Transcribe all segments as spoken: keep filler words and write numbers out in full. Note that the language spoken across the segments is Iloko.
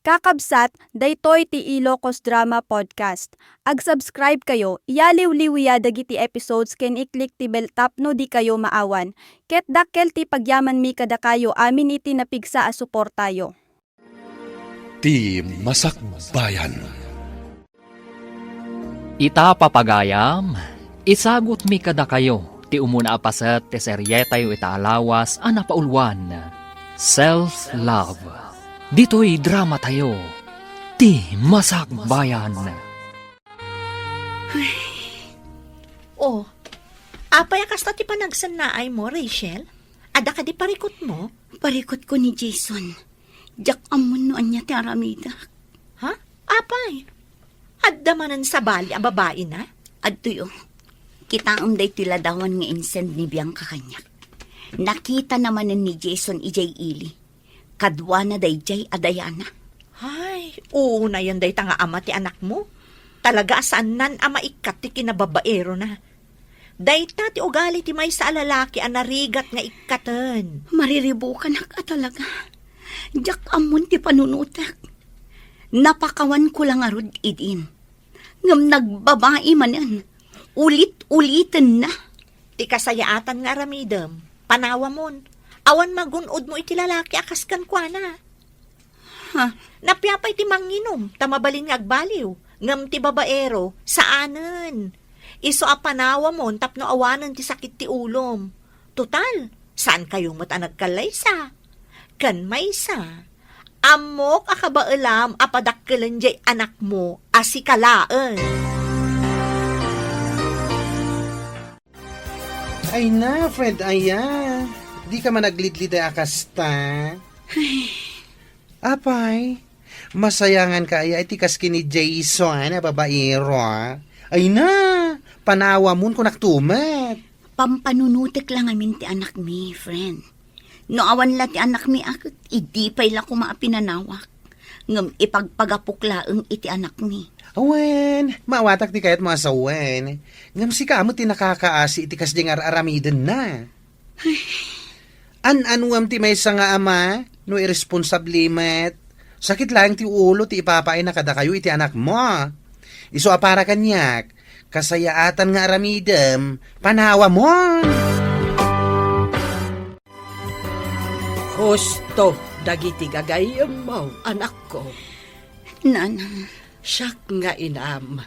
Kakabsat, daytoy ti Ilocos Drama Podcast. Ag-subscribe kayo, iyaliwliwya dagiti episodes ken i-click ti bell tapno dikayo maawan. Ket dakkel ti pagyamanmi kadakayo amin iti napigsa a suportayo. Ti Masakbayan. Ita, papagayam, isagutmi kadakayo ti umuna a paset ti serietayo ita a lawas a napauluan, Self-Love. Ditoy dramatayo, Ti Masakbayan. Oh, apay a kasta ti panagsannaaymo, Rachel? Adda kadi parikutmo? Parikutko ni Jason. Diak ammon no ania ti aramidek. Ha? Apay? Adda manen sabali a babaina? Adtoyo. Kitaem daytoy ladawan nga insend ni Bianca kaniak. Nakitana manen ni Jason idiay ili. Kaduana daydiay a Diana. Ay, unayen dayta nga ama ti anakmo. Talaga a saannan a maikkat ti kinababaerona. Dayta ti ugali ti maysa a lalaki a narigat nga ikkaten. Mariribukanak a talaga. Diak ammon ti panunotek. Napakawanko la ngarud idin. Ngem nagbabai manen. Ulit-ulitenna. Ti kasayaatan nga aramidem, panawamon. Awan magun-odmo iti lalaki a kas kenkuana. Ha? Napia pay ti manginum, ta mabalin nga agbaliw, ngem ti babaero, saanen. Isu a panawamon tapno awanen ti sakit ti ulom. Total, saankayo met a nagkallaysa. Ken maysa, ammok a kabaelam a padakkelen diay anakmo a sika laeng. Ay na, Fred, aya. Di ka man naglidliday a kasta. Ay. Apay, masayangan ka aya iti kas ken ni Jason a babaero, a? Ay na, panawamon kunak tumet. Pampanunotek la ngamin ti anakmi, friend. No awan la ti anakmi a ket idi pay la koma a pinanawak. Ngem ipagpagapok laeng iti anakmi. Awen, maawatak ti kayatmo a sawen. Ngem sika met ti nakakaasi iti kasdiay nga ar-aramidenna. Ay. An-anuem ti maysa nga ama no iresponsable met. Sakit laeng ti ulo ti ipapaayna kadakayo iti anakmo. Isu a para kaniak, kasayaatan nga aramidem, panawamon! Husto dagiti gagayyemmo, anakko. Nanang. Siak nga inam,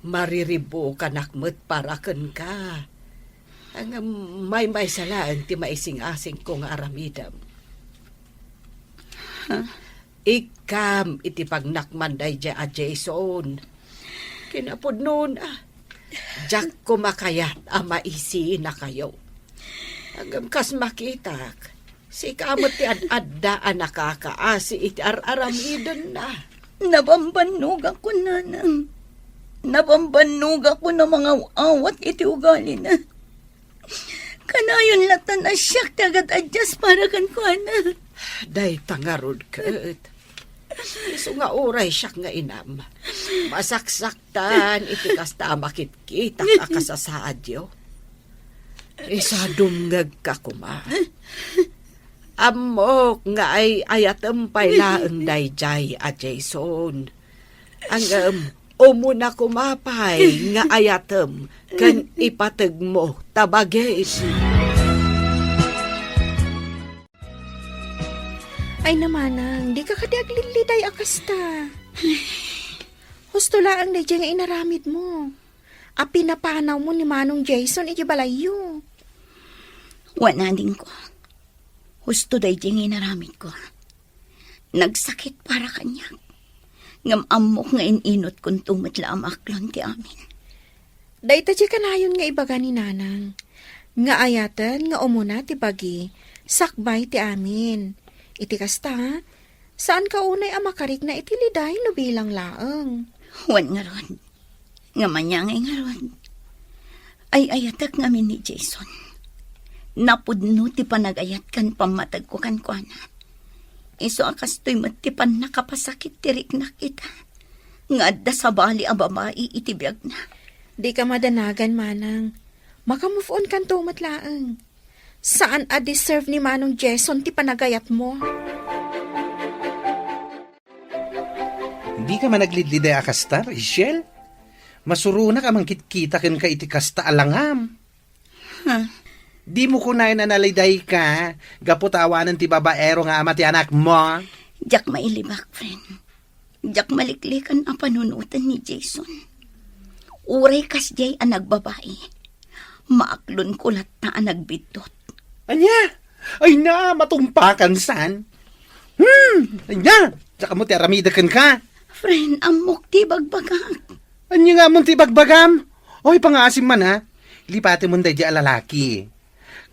mariribukanak met para kenka. Ngem maymaysa laeng ti maisingasingko nga aramidem. Ha? Ikkam iti pagnakman daydiay a Jason. Kinapudnona, diak koma kayat a maisinakayo. Ngem kas makitak, sika met ti ad-adda a nakakaasi iti ar-aramidenna. Nabambannogakon, nanang. Nabambannogakon a mangaw-awat iti ugalina. Kanayon latta a siak ti agad-addas para kenkuana. Dayta ngarud ket. Isu nga uray siak nga inam, masaksaktan iti kasta a makitkitak a kasasaadyo. Isu a dumngegka koma. Ammok nga ay-ayatem pay laeng daydiay a Jason. Ngem, umuna koma pay nga ayatem ken ipategmo ta bagim. Ay, namanang, dika kadi aglilliday a kasta. Husto laeng daydiay nga inaramidmo. A pinapanawmo ni Manong Jason iti balayyo. Wen, adingko. Husto daydiay nga inaramidko. Nagsakit para kaniak. Ngem ammok nga in-inutkonto met la a maaklon ti amin. Dayta ti kanayon nga ibaga ni Nanang, nga ayaten nga umuna ti bagi, sakbay ti amin. Iti kasta, saanka unay a makarikna iti liday no bilang laeng. Wen ngarud, nga maniangay ngarud, ay-ayatek ngamin ni Jason. Napudno ti panagayat ken pammategko kenkuana. Isu a kastoy met ti pannakapasakit ti riknak ita, nga adda sabali a babai iti biagna. Dika madanagan, Manang. Maka-move on kanto met laeng. Saan a deserve ni Manong Jason ti panagayatmo. Dika man aglidliday a kasta, Rachel? Masuronak a mangkitkita kenka iti kasta a langam. Ha? Dimo kunaen a nalidayka gapu ta awanen ti babaero nga ama ti anakmo? Diak mailibak, friend. Diak maliklikan a panunoten ni Jason. Uray kasdiay a nagbabai, maaklonko latta a nagbiddut. Ania? Ay na, matungpakan san? Hmm, ania? Diak ammo ti aramidek kenka. Friend, ammok ti bagbagak. Ania nga ammon ti bagbagam? Oy, pangaasim man, ha? Lipatemon daydiay a lalaki.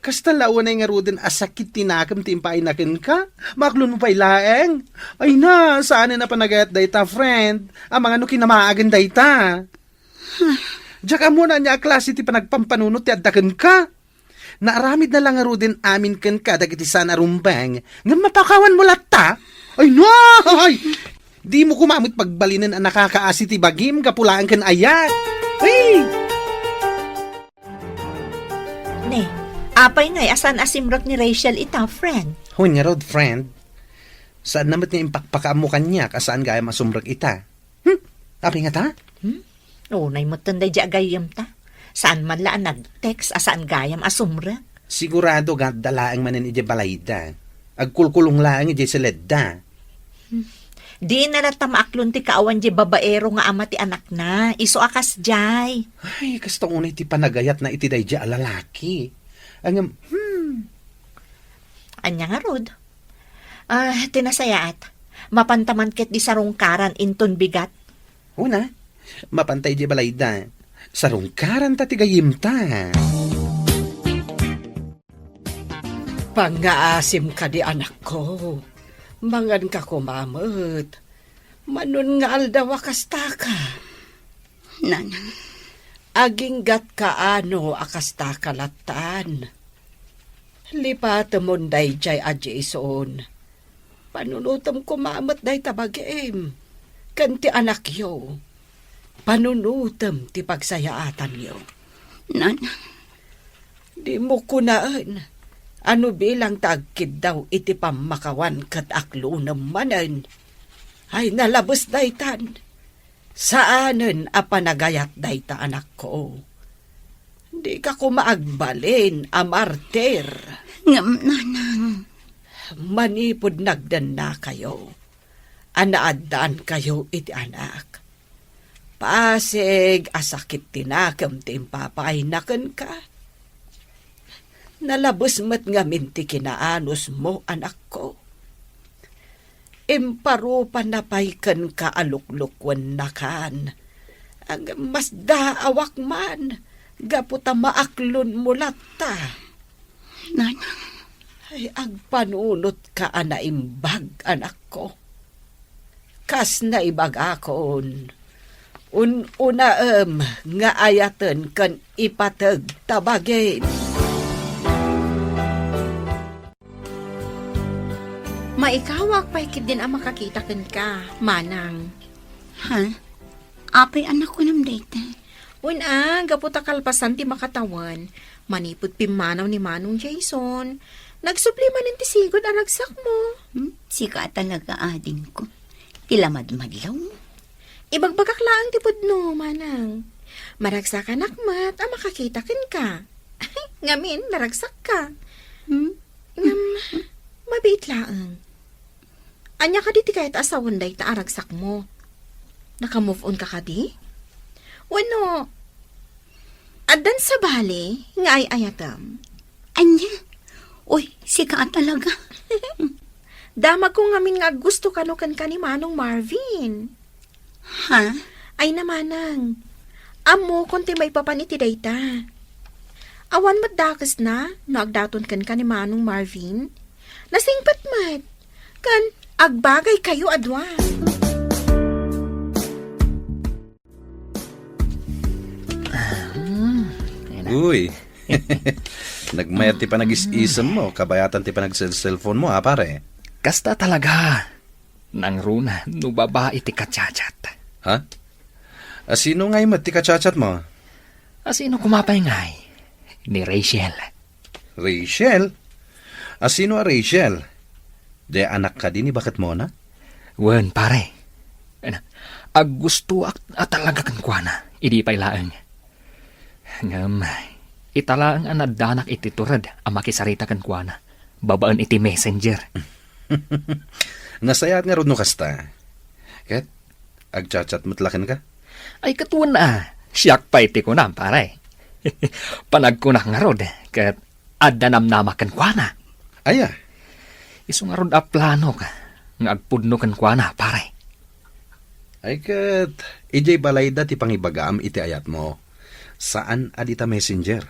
Kasta la unay ngaruden a sakit ti nakem ti impaayna kenka? Maaklonmo pay laeng? Ay na, saanen a panagayat dayta, friend. Amangan no kinamaagen dayta. Diak ammo no ania a klase ti panagpampanunot ti adda kenka. Naaramidna la ngaruden amin kenka dagiti saan a rumbeng, ngem mapakawanmo latta? Ay, no! Ay! Dimo koma met pagbalinen a nakakaasi ti bagim gapu laeng ken ayat. Ay! Ne, apay ngay a saan a simrek ni Rachel ita, friend? Wen ngarud, friend. Saanna met nga impakpakaammo kaniak a saan gayam a sumrek ita. Hmm? Apay ngata? Hmm? Unay metten daydiay a gayyemta. Saan man la a nag-text a saan gayam a sumrek. Sigurado nga adda laeng manen idiay balayda. Agkulkulong laeng idiay seledda. Hmm. Dina latta maaklon ti kaawan diay babaero nga ama ti anakna. Isu a kasdiay. Ay, kasta unay ti panagayatna iti daydiay a lalaki. Ngem, hmm. Ania ngarud? Ah, ti nasayaat. Mapanta man ket di sarungkaran inton bigat. Una, mapanta idiay balayda. Sarungkaranta ti gayyemta. Pangngaasim kadi, anakko. Manganka koma met. Mano nga aldaw a kastaka. Nanang. Aginggatka ano a kastaka lattan. Lipatemon daydiay a Jason. Panunotem koma met dayta bagim. Ken ti anakyo. Panunotem ti pagsayaatanyo. Nanang. Dimo kunaen a no bilang ta agkiddaw iti pammakawan ket aklonem manen. Ay, nalabes daytan. Saanen a panagayat dayta, anakko. Dika koma agbalin a martir. Ngem, nanang. Manipud nagdennakayo a naaddaankayo iti anak. Pasig a sakit ti nakem ti impapaayna kenka. Nalabes met ngamin ti kinaanusmo, anakko. Imparupanna pay kenka a luklukwennakan. Ngem masdaawak man gapu ta maaklonmo latta. Nanang. Ay, agpanunotka a naimbag, anakko. Kas naibagakon, un-unaem nga ayaten ken ipateg ta bagim. Maikawak pay ketdin a makakita kenka, Manang. Ha? Apay a nakunam dayta? Wen a, gapu ta kalpasan ti makatawen, manipud pimmanaw ni Manong Jason, nagsubli manen ti sigud a ragsakmo. Hmm? Sika a talaga, adingko. Ti lamadmadlaw mo. Ibagbagak laeng ti pudno, Manang. Maragsakanak met a makakita kenka. Ngamin, naragsakka. Hmm? Ngem, mabiit laeng. Ania kadi ti kayat a sawen dayta a ragsakmo? Naka-move on ka kadi? Wenno, addan sabali nga ay-ayatem? Ania? Uy, sika a talaga. Damagko ngamin nga aggusto kano kenka ni Manong Marvin. Ha? Ay na, Manang. Ammokon ti maipapan iti dayta. Awan met dakesna no agdaton kenka ni Manong Marvin. Nasingpet met. Ken agbagaykayo a dua. Ah, hmm. Ayan na. Uy. Nagmayat ti panagis-isem mo, kabayatan ti panagselselpon mo, ha, pare? Kasta talaga. Nangruna no babai ti kachat-chat. Ha? Asino ngay met ti kachat-chat mo? Asino koma pay ngay? Ni Rachel. Rachel? Asino a Rachel? Di anak kadi ni baketmona? Wen, pare. Aggustoak a talaga kenkuana, idi pay laeng. Ngem, ita laeng a naddanak iti tured a makisarita kenkuana, babaen iti messenger. Nasayaat ngarud no kasta. Ket, agchat-chat met la kenka? Ay, ket wen a, siak pay ti kunam, pare. Panagkunak ngarud, ket adda namnama kenkuana. Aya? Isu ngarud a planok nga agpudno kenkuana, pare. Ay ket, idiay balayda ti pangibagam iti ayatmo. Saan a dita messenger.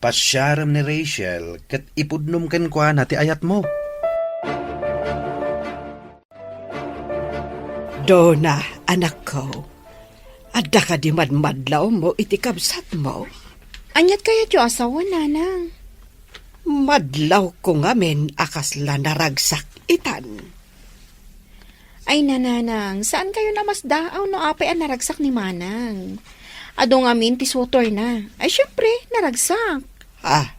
Pasiarem ni Rachel ket ipudnom kenkuana ti ayatmo. Dona, anakko, adda kadi madmadlawmo iti kabsatmo? Aniat kayatyo a sawen, nanang? Madlawko ngamin a kasla naragsak itan. Ay, nanang, saan kayo a masdaaw no apay a naragsak ni manang? Adu ngamin ti sutor na. Ay, syempre, naragsak. Ah,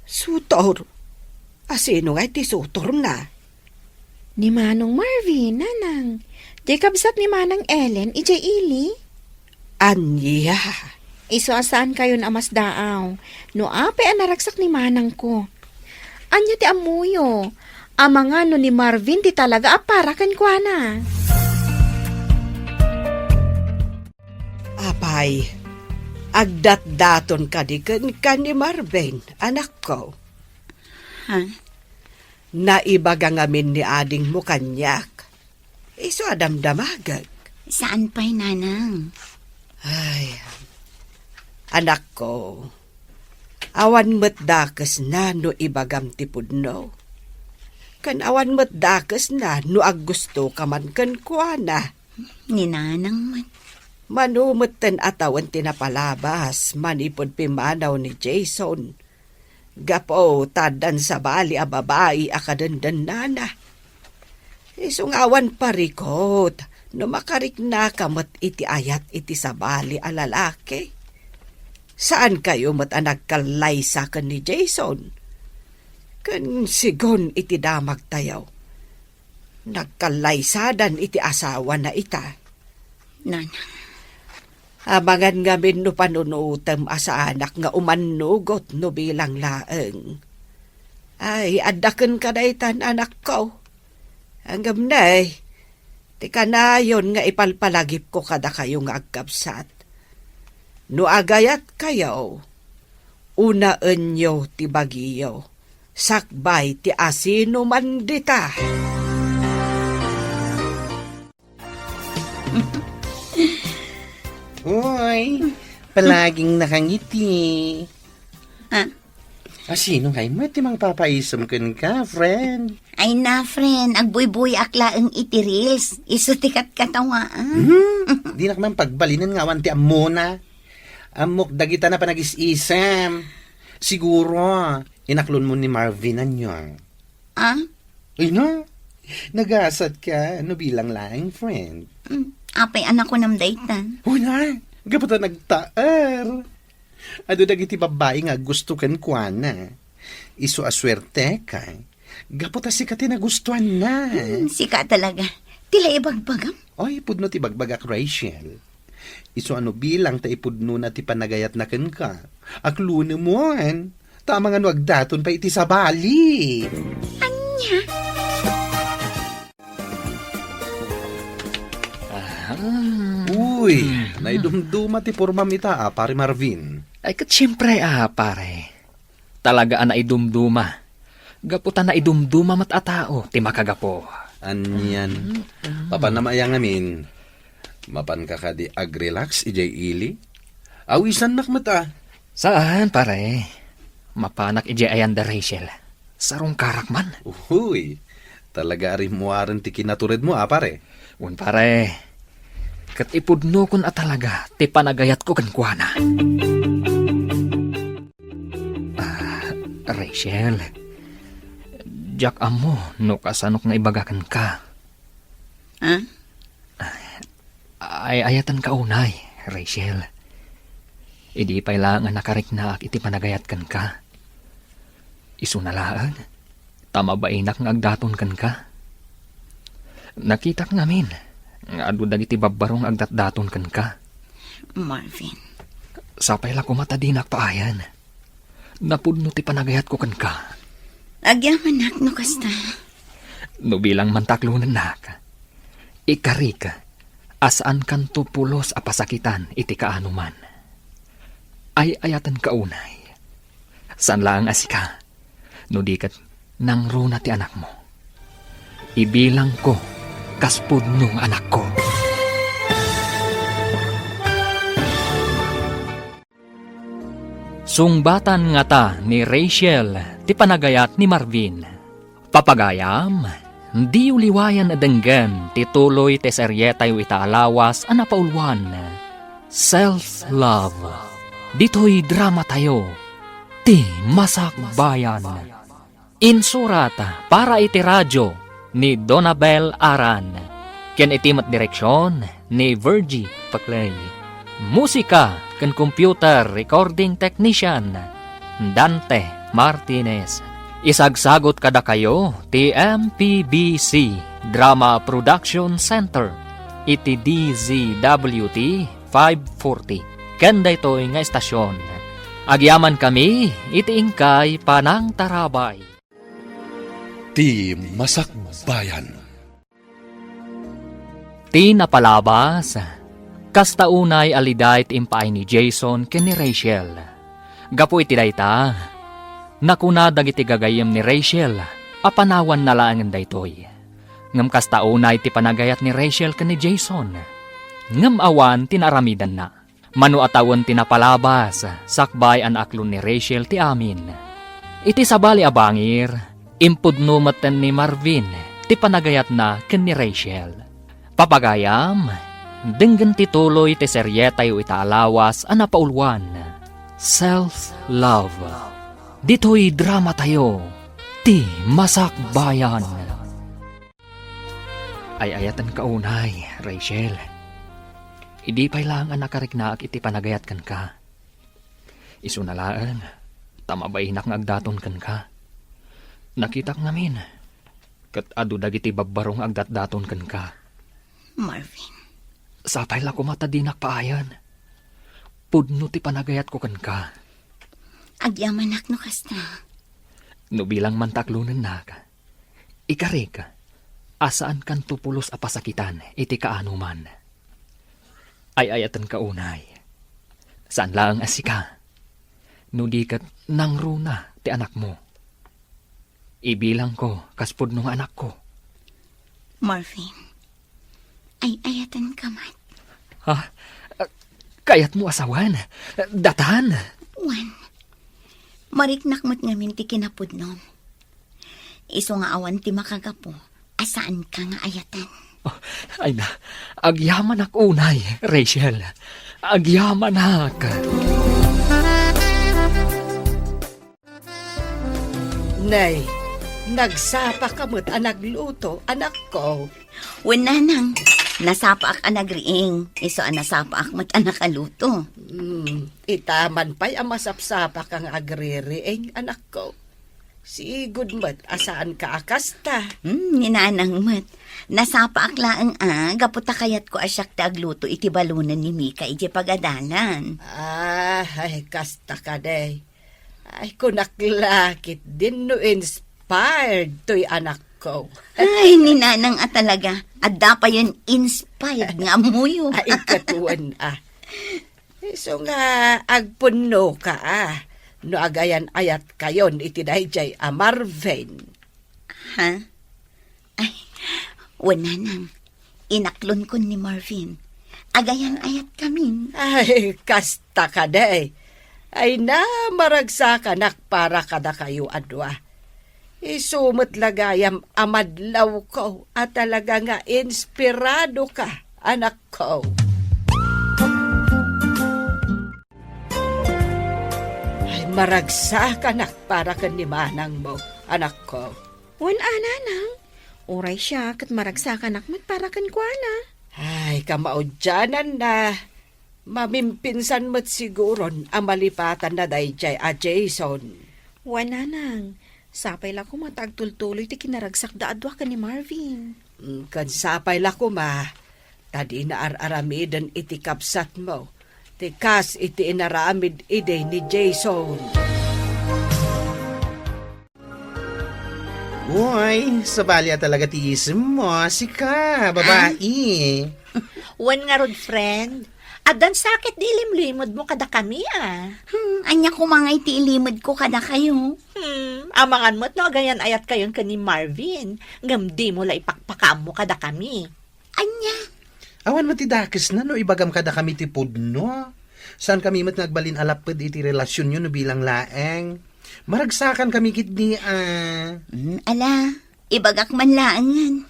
sutor? A sino nga iti sutor na? Ni Manong Marvin, nanang. Diay kabsat ni Manang Ellen, idiay ili. Ania? Isu a saan kayon a masdaaw. No apay a naragsak ni manangko. Ania ti ammoyo? Amangan no ni Marvin ti talaga a para kenkuana. Apay, agdatdaton kadi kenka ni Marvin, anakko? Ha? Naibaga ngamin ni adingmo kaniak. Isu a damdamagek. Saan pay, nanang? Ay, anakko, awan met dakesna no ibagam ti pudno. Ken awan met dakesna no aggustoka man kenkuana. Ni nanang met. Mano metten a tawen ti napalabas manipud pimmanaw ni Jason. Gapu ta addan sabali a babai a kadendennana. Isu nga awan parikut no makariknaka met iti ayat iti sabali a lalaki. Saan kayo met a nagkallaysa ken ni Jason? Ken sigun iti damagtayo, nagkallaysadan iti asawana ita. Nanang. Amangan ngamin no panunutem a saanak nga umannugot no bilang laeng. Ay, adda kenka daytan, anakko. Ngem ne, ti kanayon nga ipalpalagipko kadakayo nga agkabsat. No agayatkayo, unaenyo ti bagiyo, sakbay ti asinoman dita. Uy, palaging nakangiti. Ah? Asino ngay met ti mangpapaisem kenka, friend? Ay na, friend, agbuybuyaak laeng iti reels. Isu ti katkatawaan. Hmm? Dinak man pagbalinen nga awan ti ammona. Ammok dagita na panagis-isem. Siguro, inaklonmo ni Marvin, ania? Ah? Ay na, nagasatka no bilang laeng, friend. Mm, apay a nakunam daytan? Uy na, gapu ta nagtaer. Adu dagiti babbai nga aggusto kenkuana. Isu a suerteka. Gapu ta sika ti nagustuanna. Hmm, sika talaga. Ti la ibagbagam? Oy, pudno ti bagbagak, Rachel. Isu a no bilang ta ipudnona ti panagayatna kenka. Aklonem wen. Ta amangan no agdaton pay iti sabali. Ania? Aha. Uy, hmm, naidumduma ti pormam ita, a, Pare Marvin. Ay, ket siempre, a, pare. Talaga a naidumduma. Gapu ta naidumduma met a tao ti makagapu. Anian. Mhm. Mapan a mayan ngamin. Mapanka kadi agrelax idiay ili? Awisannak met a. Saan, pare. Mapanak idiay ayan da Rachel. Sarungkarak man. Uy, talaga a rimmuaren ti kinaturedmo, a, pare. Wen, pare. Ket ipudnokon a talaga ti panagayatko kenkuana. Ah, Rachel, diak ammo no kasanok nga ibaga kenka. Ah? Ay-ayatenka unay, Rachel. Idi pay laeng a nakariknaak iti panagayat kenka. Isuna laeng, ta mabainak nga agdaton kenka. Nakitak ngamin, nga adu dagiti babbaro nga agdatdaton kenka. Marvin. Sapay la koma ta dinak paayan. Napudno ti panagayatko kenka. Agyamanak no kasta. No bilang man ta aklonennak, ikarik a saankanto pulos a pasakitan iti kaanoman. Ay-ayatenka unay. Saan laeng a sika, no di ket nangruna ti anakmo. Ibilangko kas pudno nga anakko. Sungbatan ngata ni Rachel ti panagayat ni Marvin. Papagayam, diyo liwayan a denggen ti tuloy ti serietayo ita a lawas a napauluan, Self Love. Ditoy dramatayo, Ti Masakbayan. Insurat para iti radio ni Donabel Aran, ken iti met direksion ni Virgie Paclay. Musika ken computer recording technician, Dante Martinez. Isagsagot kadakayo ti M P B C Drama Production Center iti D Z W T five forty. Ken daytoy nga estasion, agyamankami iti inkay panangtarabay. Ti Masakbayan. Ti napalabas, kasta unay a liday ti impaay ni Jason ken ni Rachel. Gapu iti dayta, nakuna dagiti gagayyem ni Rachel a panawanna laengen daytoy. Ngem kasta unay ti panagayat ni Rachel ken ni Jason. Ngem awan ti naaramidanna. Mano a tawen ti napalabas, sakbay a naaklon ni Rachel ti amin. Iti sabali a bangir, impudno metten ni Marvin ti panagayatna ken ni Rachel. Papagayam, denggen ti tuloy ti serietayo ita a lawas a napauluan, Self Love. Ditoy dramatayo, Ti Masakbayan. Ay-ayatenka unay, Rachel. Idi pay laeng a nakariknaak iti panagayat kenka. Isuna laeng, ta mabainak nga agdaton kenka. Nakitak ngamin, ket adu dagiti babbaro nga agdatdaton kenka. Marvin. Sapay la koma ta dinak paayan. Pudno ti panagayatko kenka. Agyamanak no kasta. No bilang man ta aklonennak, ikarik a saankanto pulos a pasakitan iti kaanoman. Ay-ayatenka unay. Saan laeng a sika, no di ket nangruna ti anakmo. Ibilangko kas pudno nga anakko. Marvin, ay-ayatenka met. Ha? Kayatmo a sawen? Datan? Wen. Mariknak met ngamin ti kinapudnom. Isu nga awan ti makagapu a saanka nga ayaten. Oh, ay na, agyamanak unay, Rachel. Agyamanak. Nay, nagsapaka met a nagluto, anakko. Wen, nanang, nasapaak a nagriing, isu a nasapaak met a nakaluto. Hmm, ita man pay a masapsapaka nga agririing, anakko. Sigud met a saanka a kasta. Hmm, ni nanang met. Nasapaak laeng a, gapu ta kayatko a siak ti agluto iti balonen ni Mika idiay pagadalan. Ah, ay, kasta kadi. Ay, kunak la, ketdin no inspired toy anakko. Ay, ni nanang a talaga. Adda payen inspired nga ammoyo. Ay, ket wen, ah. Isu nga agpunnoka, ah, no agayan-ayatkayon iti daydiay a Marvin. Ha? Ay, wen, nanang. Inaklonkon ni Marvin. Agayan-ayatkamin. Ay, kasta kadi. Ay na, maragsakanak para kadakayo a dua. Isu met la gayam a madlawko a talaga nga inspiradoka, anakko. Ay, maragsakanak para ken ni manangmo, anakko. Wen a, nanang. Uray siak ket maragsakanak met para kenkuana. Ay, kamaudiananna. Mamimpinsan met siguron a malipatanna daydiay a Jason. Wen, nanang. Sapay la koma ta agtultuloy ti kinaragsakda a dua ken ni Marvin. Mm, ken sapay la koma ta dina ar-aramiden iti kabsatmo ti kas iti inaramid idi ni Jason. Uy, sabali a talaga ti isim mo, sika, babai. Wen ngarud, friend, addan sakit di ilimlimod mo kadakami, a. Hmm, ania koma nga iti ilimod ko kadakayo? Hmm, amangan met no agayan-ayat kayon ken ni Marvin, ngem dimo la ipakpakaammo kadakami. Ania? Awan met ti dakesna no ibagam kadakami ti pudno. Saan kami met nga agbalin a lapped iti relasionyo no bilang laeng. Maragsakan kami ketdi a. Hmm, ala, ibagak man laengen.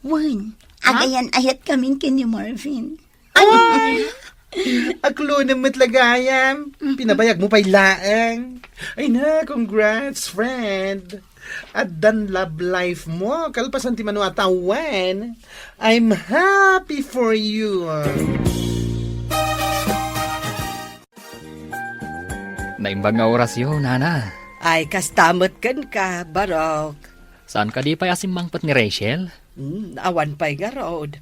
Wen, ha? Agayan-ayat kamin ken ni Marvin. Ay! Aklonem met la gayam. Mhm. Pinabayag mo pay laeng. Ay na, congrats, friend. Addan love life mo, kalpasan ti mano a tawen. I'm happy for you. Naimbag nga orasyo, nana. Ay, kasta met kenka, Barok. Saan kadi pay a simmangpet ni Rachel? Hmm, awan pay ngarud.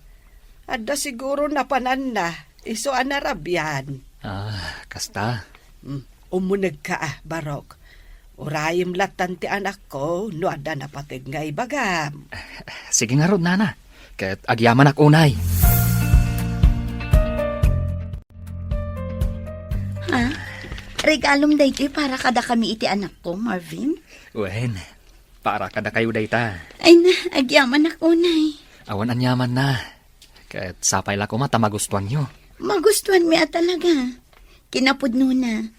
Adda siguro napananna, isu a narabian. Ah, kasta. Hmm, umunegka a, Barok. Urayem lattan ti anakko no adda napateg nga ibagam. Sige ngarud, nana. Ket agyamanak unay. Ha? Regalom daytoy para kadakami iti anakko, Marvin? Wen, para kadakayo dayta. Ay na, agyamanak unay. Awan aniamanna. Ket sapay la koma ta magustuanyo. Magustuanmi a talaga. Kinapudnona,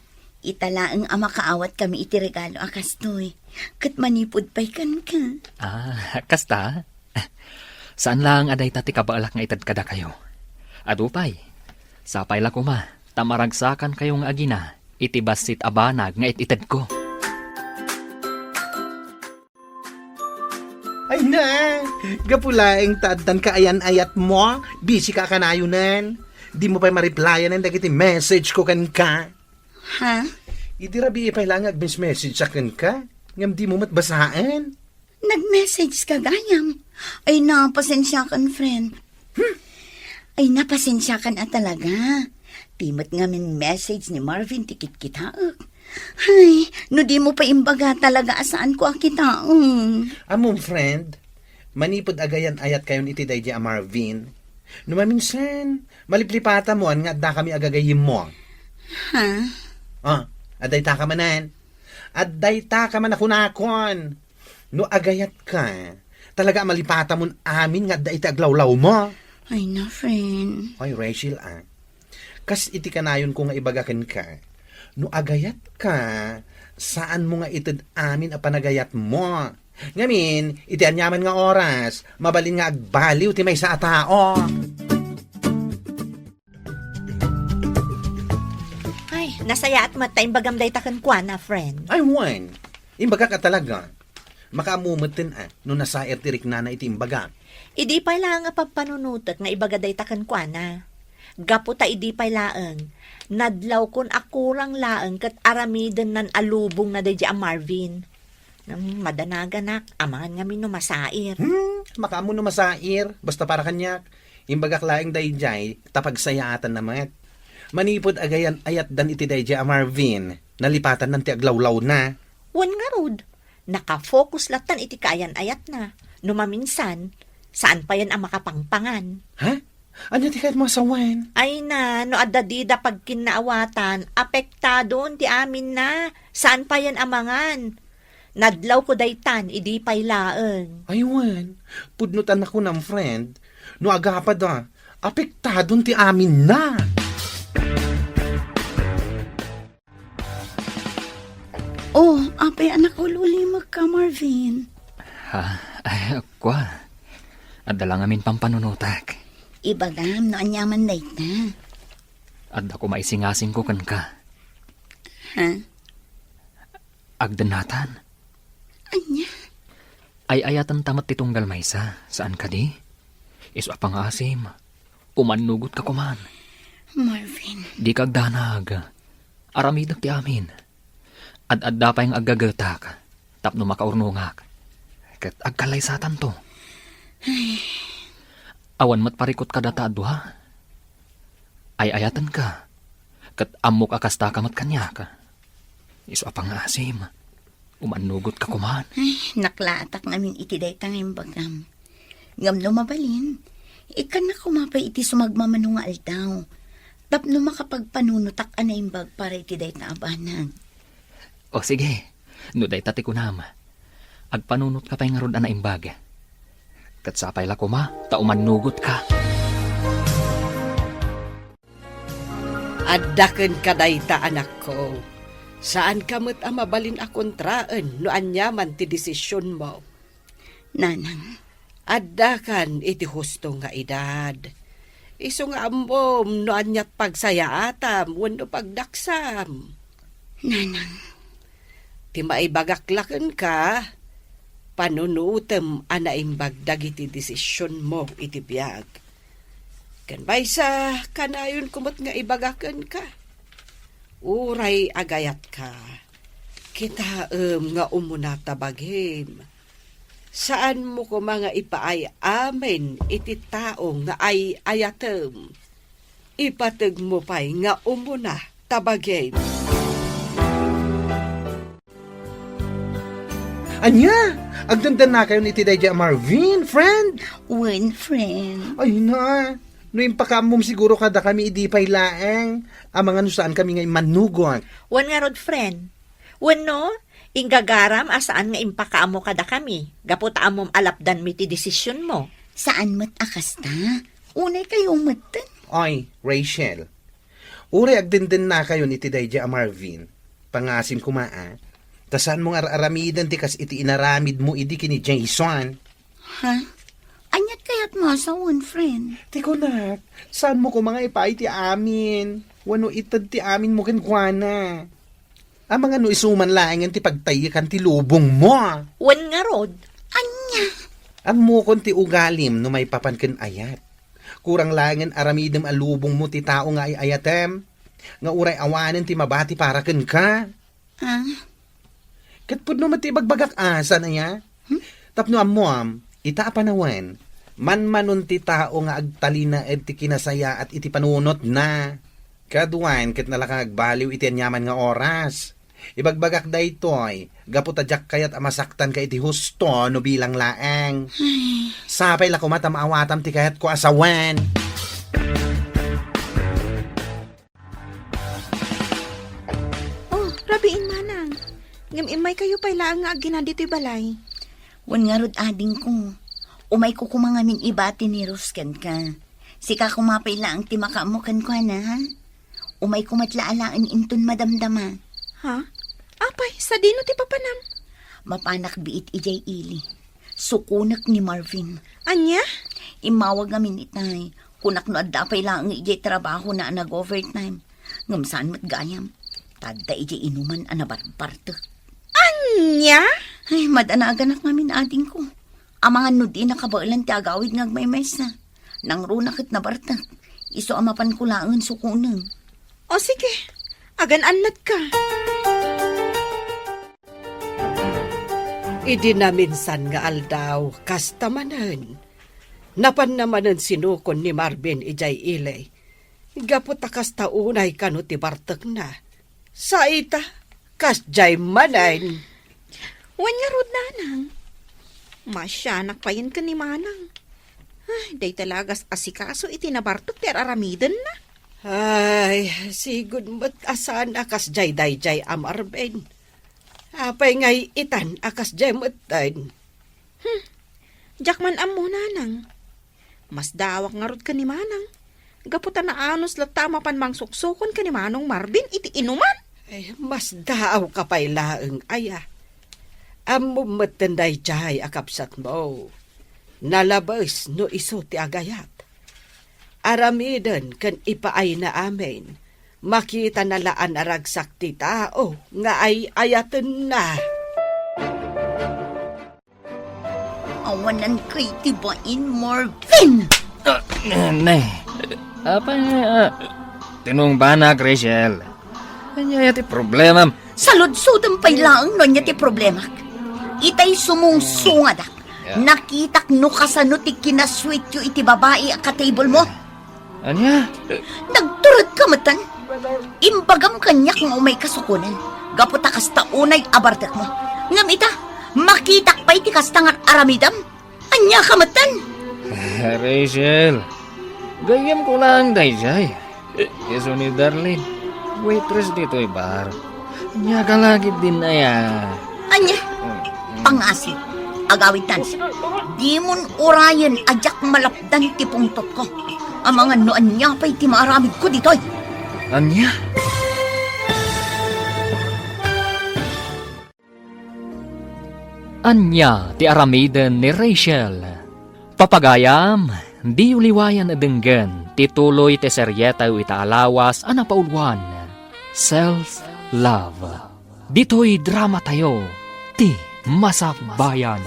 ita laeng a makaawatkami iti regalo a kastoy. Ket manipud pay kenka. Ah, kasta? Saan laeng a dayta ti kabaelak nga ited kadakayo. Adu pay, sapay la koma ta maragsakankayo nga agina iti bassit a banag nga it-itedko. Ay na, gapu laeng ta addan kaayan-ayatmo, busy ka a kanayonen. Dimo pay ma-replyanen dagiti message ko kenka. Ha? Idi rabii pay laeng nga agmes-message a kenka, ngem dimo met basaen. Nag-message ka gayam? Ay na, pasensiakan, friend. Hmm? Ay na, pasensiakan a talaga. Ti met ngamin message ni Marvin ti kitkitaek. Ay, no dimo pay imbaga talaga a saanko a kitaen. Ammom, friend, manipud agayan-ayatkayon iti daydi a Marvin, no maminsan, maliplipatamoan nga addakami a gagayyemmo. Ha? Ah, addaytaka manen. Addaytaka man a kunakon. No agayatka, talaga a malipatamon amin nga adda iti aglawlawmo. Ay na, friend. Ay, Rachel, a. Kas iti kanayonko nga ibaga kenka, no agayatka, saanmo nga ited amin a panagayatmo. Ngamin, iti aniaman nga oras, mabalin nga agbaliw ti maysa a tao. Ay, nasayaat met ta imbagam dayta kenkuana, friend. Ay, wen. Imbagak a talaga. Makaammo metten a, no nasair ti riknana iti imbagak. Idi pay la nga pampanunotek nga ibaga dayta kenkuana. Gapu ta idi pay laeng, nadlawkon a kurang laeng ket aramidennan a lubongna daydi a Marvin. Hmm, madanaganak, amangan ngamin no masair. Hmm, makaammo no masair, basta para kaniak. Imbagak laeng daydiay, ta pagsayaatanna met. Manipud agayan-ayatdan iti daydiay a Marvin, nalipatannan ti aglawlawna. Wen ngarud, nakafocus lattan iti kaayan-ayatna. No maminsan, saan payen a makapangpangan. Ha? Ania ti kayatmo a sawen? Ay na, no adda dida pagkinnaawatan, apektadon ti aminna. Saan payen a mangan. Nadlawko daytan idi pay laeng. Ay wen, pudno ta nakunam, friend. No agapada, apektadon ti aminna. Oh, apay a nakaul-ulimekka, Marvin? Ha? Ay, kua. Adda la ngamin pampanunotak. Ibagam no aniaman dayta. Adda koma isingasingko kenka. Ha? Agdennatan. Ania? Ay-ayatenta met ti tunggal maysa, saan kadi? Isu a pangaasim, umannugotka koman. Marvin. Dika agdanag. Aramidek ti amin. Ad-adda pay nga aggagetak tapno makaurnongak. Ket agkallaysatanto. Ay. Awan met parikut kadata a dua. Ay-ayatenka, ket ammok a kastaka met kaniak. Isu a pangngaasim, umannugotka koman. Ay, naklaatak ngamin iti dayta nga imbagam. Ngem no mabalin, ikkannak koma pay iti sumagmamano nga aldaw, tapno makapagpanunotak a naimbag para iti dayta a banag. O sige, no dayta ti kunam, agpanunotka pay ngarud a naimbag. Ket sapay la koma ta umannugotka. Adda kenka dayta, anakko. Saanka met a mabalin a kontraen no aniaman ti desisionmo. Nanang. Addakan iti husto nga edad. Isu nga ammom no aniat pagsayaatam wenno pagdaksam. Nanang. Ti maibagak la kenka, panunutem a naimbag dagiti desisionmo iti biag. Ken maysa, kanayonko met nga ibaga kenka. Uray agayatka, kitaem nga umuna ta bagim. Saanmo koma nga ipaay amin iti tao nga ay-ayatem. Ipategmo pay nga umuna ta bagim. Ania? Agdendennakayon iti daydiay a Marvin, friend? Wen, friend. Ay na, no impakaammom siguro kadakami idi pay laeng, amangan no saankami nga immannugot. Wen ngarud, friend. Wenno, inggagaram a saan nga impakaammo kadakami, gapu ta ammom a lapdanmi ti desisionmo. Saan met a kasta. Unay kayo metten. Oy, Rachel. Uray agdendennakayon iti daydiay a Marvin. Pangngaasim koma a. Ta saanmo nga ar-aramiden ti kas iti inaramidmo idi ken ni Jason. Ha? Aniat kayatmo a sawen, friend? Ti kunak, saanmo koma nga ipaay ti amin? Wenno ited ti aminmo kenkuana? Amangan no isu man laengen ti pagtaykan ti lubongmo. Wen ngarud. Ania? Ammokon ti ugalim no maipapan ken ayat. Kurang laengen aramidem a lubongmo ti tao nga ay-ayatem, nga uray awanen ti mabati para kenka. Ah? Ket pudno met ti ibagbagak a, saan aya? Hmm? Tapno ammom, ita a panawen, manmanon ti tao nga agtalinaed ti kinasayaat iti panunotna. Kaduan ket nalaka nga agbaliw iti aniaman nga oras. Ibagbagak daytoy, gapu ta diak kayat a masaktanka iti husto no bilang laeng. Ay. Sapay la koma ta maawatam ti kayatko a sawen. Oh, rabiin, manang. Ngem immaykayo pay laeng nga aggina ditoy balay. Wen ngarud, adingko. Umayko koma ngamin ibati ni Rose kenka. Sika koma pay laeng ti makaammo kenkuana, ha? Umayko met la alaen inton madamdama. Ha? Apay, sadino ti papanam? Mapanak biit idiay ili. Sukonek ni Marvin. Ania? Immawag ngamin itay. Kunak no adda pay laeng idiay trabahona a nag-overtime. Ngem saan met gayam. Ta adda idiay inuman a nabarbartek. Ania? Ay, madanaganak ngamin, adingko. Amangan no di nakabaelan ti agawid nga agmaymaysa. Nangruna ket nabartek. Isu a mapanko laengen sukonen. O sige, agan-annatka. Idi naminsan nga aldaw, kasta manen. Napanna manen sinukon ni Marvin idiay ili. Gapu ta kasta unay kano ti bartekna. Sa ita, kasdiay manen. Wen ngarud, nanang. Masianak payen ken ni manang. Ay, dayta la a gas-asikaso iti nabartek ti ar-aramidenna. Ay, sigud met a saan a kasdiay daydiay a Marvin. Apay ngay itan a kasdiay metten? Hmm. Diak man ammo, nanang. Masdaawak ngarud ken ni manang. Gapu ta naanus latta a mapan mangsuksukon ken ni Manong Marvin iti inuman. Ay, masdaawka pay laeng aya. Ammom metten daydiay a kabsatmo. Nalabes no isu ti agayat. Aramiden ken ipaayna amin. Makitana la a naragsak ti tao nga ay-ayatenna. Awanan kay ti bain, Marvin! Ah, ne. Apay, ah, tinungbanak, Rachel. Ania ti problemam? Saludsodem pay laeng no ania ti problemak. Itay sumungsungadak. Nakitak no kasano ti kinasuityo iti babai a ka-table mo. Ania? Nagturedka metten. Imbagam kaniak nga umayka sukonen, gapu ta kasta unay a bartekmo. Ngem ita, makitak pay ti kasta nga ar-aramidem. Ania ka metten? Rachel, gayyemko laeng daydiay. Isu ni Darlene, waitress ditoy bar. Ania ka la ketdin aya? Ania? Mm. Pangngaasim, agawid dance. Dimon urayen a diak malapdan ti pungtotko. Amangan no ania pay ti maaramidko ditoy. Ania? Ania ti aramiden ni Rachel? Papagayam, diyo liwayan a denggen ti tuloy ti serietayo ita a lawas a napauluan, Self Love. Ditoy dramatayo, Ti Masakbayan.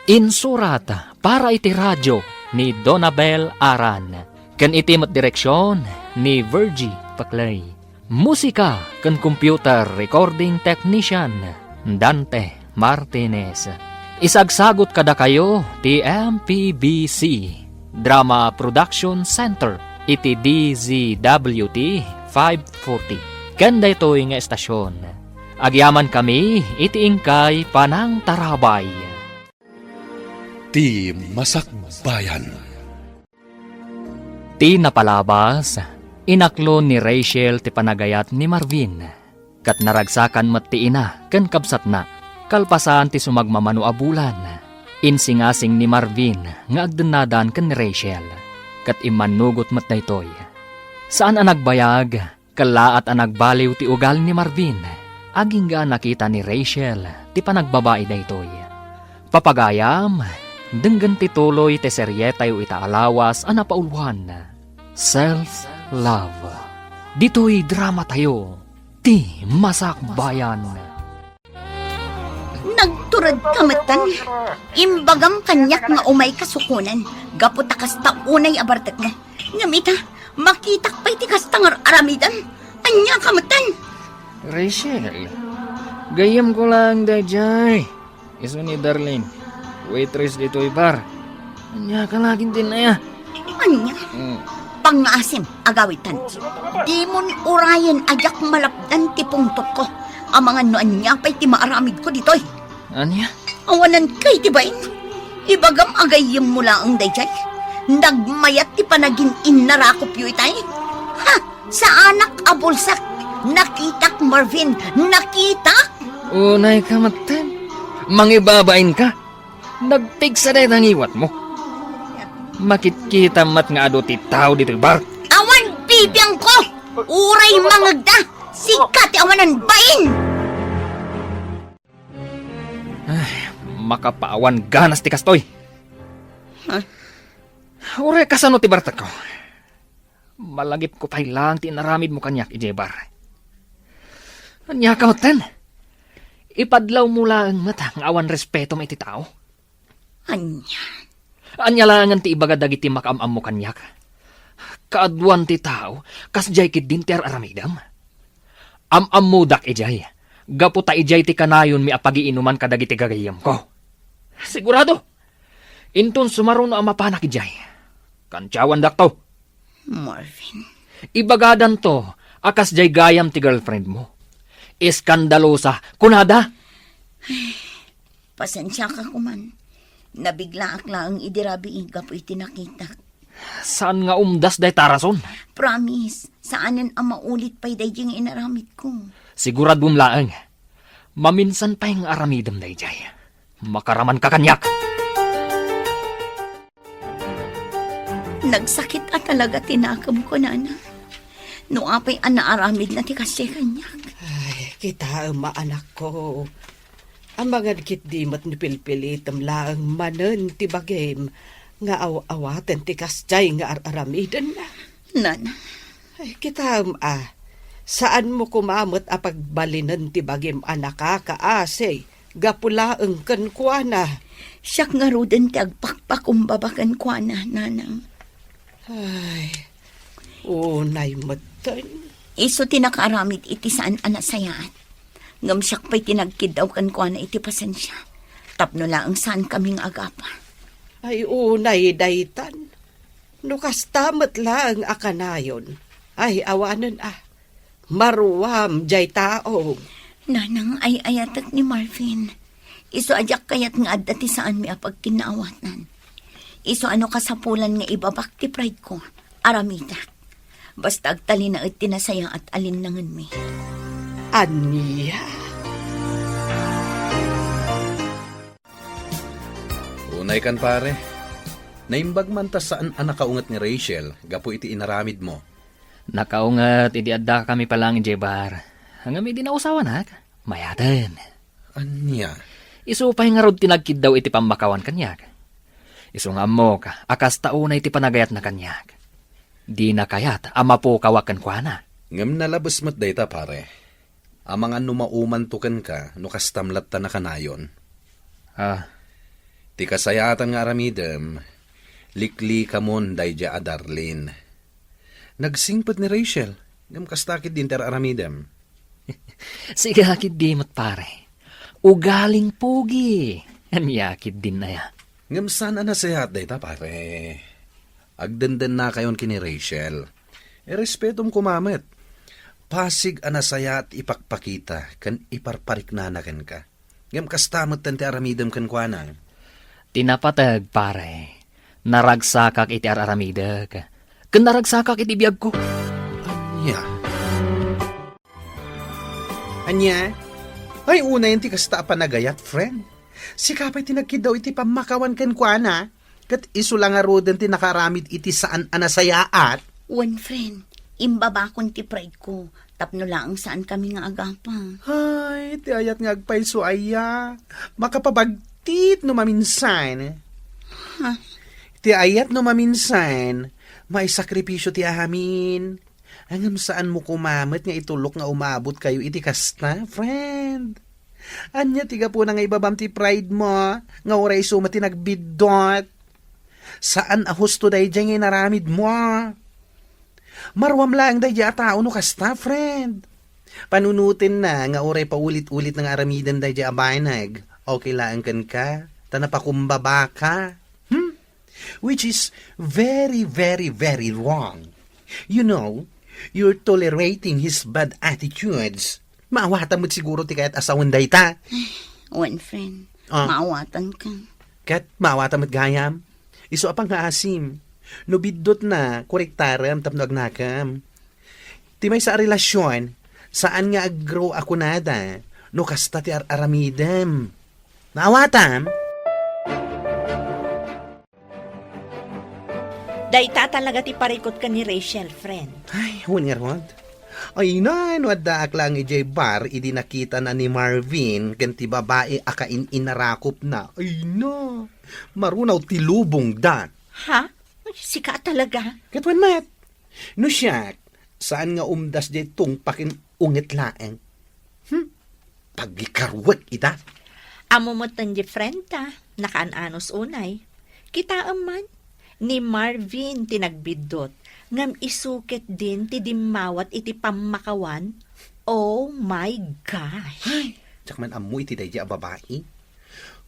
Insurat para iti radio ni Donabel Aran, ken iti met direksion ni Virgie Paclay. Musika ken computer recording technician, Dante Martinez. Isagsagut kadakayo ti M P B C Drama Production Center iti D Z W T five forty. Ken daytoy nga estasion, agyamankami iti inkay panangtarabay. Ti Masakbayan. Ti napalabas, inaklon ni Rachel ti panagayat ni Marvin, ket naragsakan met ti ina ken kabsatna. Kalpasan ti sumagmamano a bulan, insingasing ni Marvin nga agdennadan ken ni Rachel, ket immannugot met daytoy. Saan a nagbayag, kellaat a nagbaliw ti ugal ni Marvin, agingga a nakita ni Rachel ti panagbabai daytoy. Papagayam, denggen ti tuloy ti serietayo ita a lawas a napauluan, Self Love. Ditoy dramatayo, Ti Masakbayan. Nagturedka metten. Imbagam kaniak nga umayka sukonen, gapu ta kasta unay a bartekmo. Ngem ita, makitak pay ti kasta nga ar-aramidem. Ania ka metten? Rachel, gayyemko laeng daydiay. Isu ni Darlene, waitress ditoy bar. Ania ka la ketdin aya? Ania? Mm. Pangngaasim, agawid dance. Dimon urayen a diak malapdan ti pungtotko. Amangan no ania pay ti maaramidko ditoy. Ania? Awanan kay ti bain. Ibagam a gayyemmo laeng daydiay. Nagmayat ti panagin-innarakopyo itay. Ha? Saanak a bulsak. Nakitak, Marvin. Nakitak. Unay ka metten. Mangibabain ka. Nagpigsa dayta ngiwatmo. Makitkita met nga adu ti tao ditoy bar. Awan bibiangko. Uray mangegda. Sika ti awanan bain. Ay, makapaawan ganas ti kastoy. Ha? Uray kasano ti bartekko? Malagipko pay laeng ti inaramidmo kaniak idiay bar. Ania ka metten? Ipadlawmo laeng met nga awan respetom iti tao. Ania? Ania laengen ti ibaga dagiti makaam-ammo kaniak? Kaaduan ti tao, kasdiay ketdin ti ar-aramidem. Am-ammodak idiay, gapu ta idiay ti kanayonmi a pagiinuman kadagiti gagayyemko. Sigurado! Inton sumaruno a mapanak idiay, kantiawandakto. Marvin. Ibagadanto a kasdiay gayam ti girlfriendmo. Eskandalosa, kunada. Pasensiaka koman. Nabiglaak laeng idi rabii gapu iti nakitak. Saan nga umdas dayta a rason? Promise, saanen a maulit pay daydi nga inaramidko. Siguradom laeng. Maminsan pay nga aramidem daydiay. Makaramanka kaniak. Nagsakit a talaga ti nakemko, Nana. No apay a naaramidna ti kasdiay kaniak. Ay, kitaem a, anakko. Amangan ketdi met no pilpilitem laeng manen ti bagim nga aw-awaten ti kasdiay nga ar-aramidenna. Nana. Ay, kitaem a, saanmo koma met a pagbalinen ti bagim a nakakaasi gapu laeng kenkuana. Siak ngaruden ti agpakpakumbaba kenkuana, Nanang. Ay, unay metten. Isu ti nakaaramid iti saan a nasayaat. Ngem siak pay ti nagkiddaw kenkuana iti pasensia. Tapno laeng saankami nga agapa. Ay, unay daytan. No kasta met laeng a kanayon, ay, awanen a. Maruam jay tao. Nanang, ay-ayatek ni Marvin. Isu a diak kayat nga adda ti saanmi a pagkinnaawatan. Isu a no kasapulan nga ibabak ti pride ko, aramidek. Basta agtalinaed ti nasayaat a linnangenmi. Ania? Unay kan, pare. Naimbag man ta saan a nakaunget ni Rachel gapu iti inaramidmo. Nakaunget idi addakami pay laeng idiay bar. Ngem idi nausawanak, mayaten. Ania? Isu pay ngarud ti nagkiddaw iti pammakawan kaniak. Isu nga ammok a kasta unay ti panagayatna kaniak. Dina kayat a mapukawak kenkuana. Ngem nalabes met dayta, pare. Amangan no maumanto kenka no kastam latta nakanayon. Ah. Ti kasayaatan nga aramidem, liklikamon daydiay a Darlene. Nagsingpet ni Rachel, ngem kasta ketdin ti ar-aramidem. Siak ketdi met, pare. Ugaling pogi. Ania ketdin aya? Ngem saan a nasayaat dayta, pare. Agdendennakayon ken ni Rachel. Irespetom koma met. Pasig a nasayaat ipakpakita ken iparpariknana kenka. Ngem kasta metten ti aramidem kenkuana. Ti napateg, pare, naragsakak iti ar-aramidek, ken naragsakak iti biagko. Ania? Ania? Ay, unayen ti kasta a panagayat, friend. Sika pay ti nagkiddaw iti pammakawan kenkuana, ket isu la ngaruden ti nakaaramid iti saan a nasayaat. Wen, friend, imbabakon ti pride ko tapno laeng saankami nga agapa. Ay, ti ayat nga agpayso aya. Makapabagtit no maminsan. Ha? Ti ayat no maminsan, maisakripisyo ti amin. Ngem saanmo koma met nga itulok nga umabotkayo iti kasta, friend? Ania ti gapuna nga ibabam ti pride mo, nga uray isu met ti nagbiddut? Saan a husto daydiay nga inaramidmo. Maruam laeng daydiay a tao no kasta, friend. Panunotenna nga uray paulit-ulit nga aramidem daydiay a banag, okay laeng kenka, ta napakumbabaka. Hmm? Which is very, very, very wrong. You know, you're tolerating his bad attitudes. Maawatam met siguro ti kayat a sawen dayta. Wen, friend. Ah. Maawatanka. Ket maawatam met gayam. Isu a pangngaasim. No biddutna, korektarem tapno agnakem. Ti maysa a relasyon, saan nga aggrow a kunada no kasta ti ar-aramidem. Maawatam? Dayta talaga ti parikut ken ni Rachel, friend. Ay, wen ngarud. Ay na, no addaak laeng idiay bar idi nakitana ni Marvin ken ti babai a kain-inarakupna. Ay na, marunaw ti lubongda. Ha? Sika talaga? Ket wen met. No siak, saan nga umdas diay tungpaken unget laeng. Hmm? Pagikaruek ida. Ammo met ti friend ta, nakaan-anos unay. Kitaem man, ni Marvin ti nagbiddut, ngem isu ketdin ti dimmawat iti pammakawan. Oh my gosh! Ay, diak man ammo iti daydiay a babai.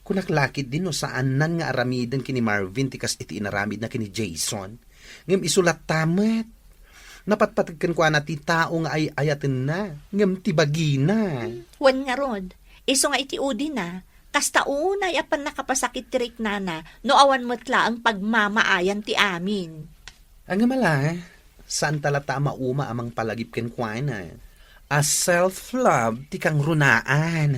Kunak la ketdin no saannan nga aramiden ken ni Marvin ti kas iti inaramidna ken ni Jason. Ngem isu latta met. Napatpateg kenkuana ti tao nga ay-ayatenna, ngem ti bagina. Wen ngarud, isu nga iti udina, kasta unay a pannakapasakit ti riknana no awan met laeng pagmamaayan ti amin. Ngem ala, saanta latta a mauma a mangpalagip kenkuana. A self-love ti kangrunaan.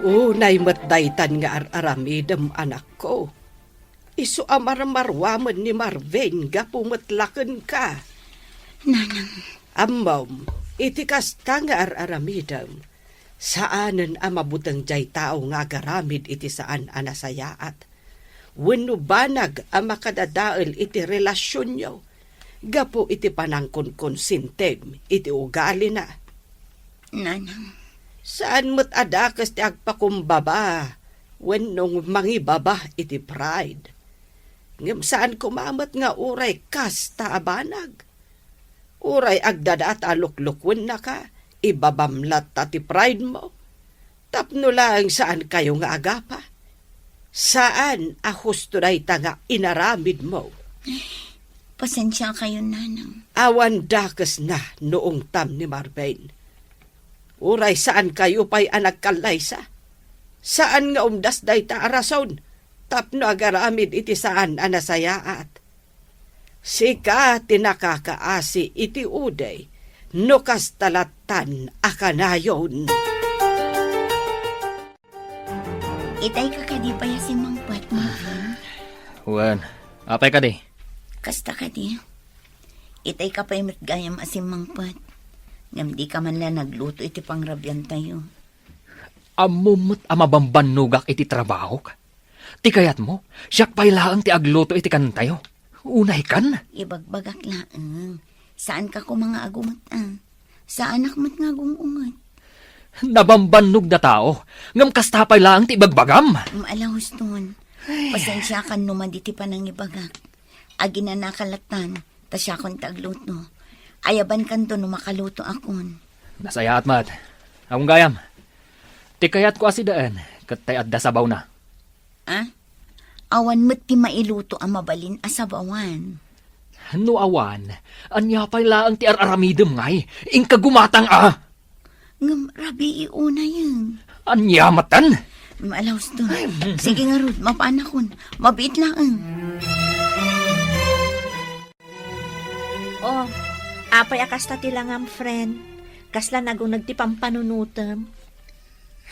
Unay met daytan nga ar-aramidem, anakko. Isu a marmaruamen ni Marvin gapu met la kenka. Nanang. Ammom, iti kasta nga ar-aramidem, saanen a mabuteng diay tao nga agaramid iti saan a nasayaat wenno banag a makadadael iti relasionyo gapu iti panangkonkonsintim iti ugalina. Nanang. Saan met a dakes ti agpakumbaba wenno mangibaba iti pride. Ngem saan koma met nga uray kasta a banag. Uray agdadaat a luklukuennaka, ibabam latta ti pride mo. Tapno laeng saankayo nga agapa. Saan a husto dayta nga inaramidmo. Pasensiakayon, nanang. Awan dakesna no ungtam ni Marvin. Uray saankayo pay a nagkallaysa. Saan nga umdas dayta a rason tapno agaramid iti saan a nasayaat. Sika ti nakakaasi iti uday no kasta lattan a kanayon. Itay ka kadi pay a simmangpet, Marvin? Wen, apay kadi? Kasta kadi. Itay ka pay met gayam a simmangpet. Ngem di ka man la nagluto iti pangrabiantayo. Ammom met a mabambannogak iti trabahok. Ti kayatmo, siak pay laeng ti agluto iti kanentayo. Unay kan? Ibagbagak laeng. Saanka koma nga agunget, a. Saanak met nga agung-unget. Nabambannog da tao, ngem kasta pay laeng ti ibagbagam. Mm, ala, Huston. Ay. Pasensiakan no madi ti panangibagak. Aginanaka lattan, ta siakon ti agluto. Ayabankanto no makalutoakon. Nasayaat met. Awan gayam. Ti kayatko a sidaen, ket tay adda sabawna. A? Awan met ti mailuto a mabalin a sabawan. No awan, ania pay laeng ti ar-aramidem ngay? Inka gumatang a! Ngem rabii unayen. Ania metten? Ala, Huston. Ay, mm. Sige ngarud, mapaanakon. Mabiit laeng. Oh, apay a kasta ti langam, friend? Kasla naguneg ti pampanunotem?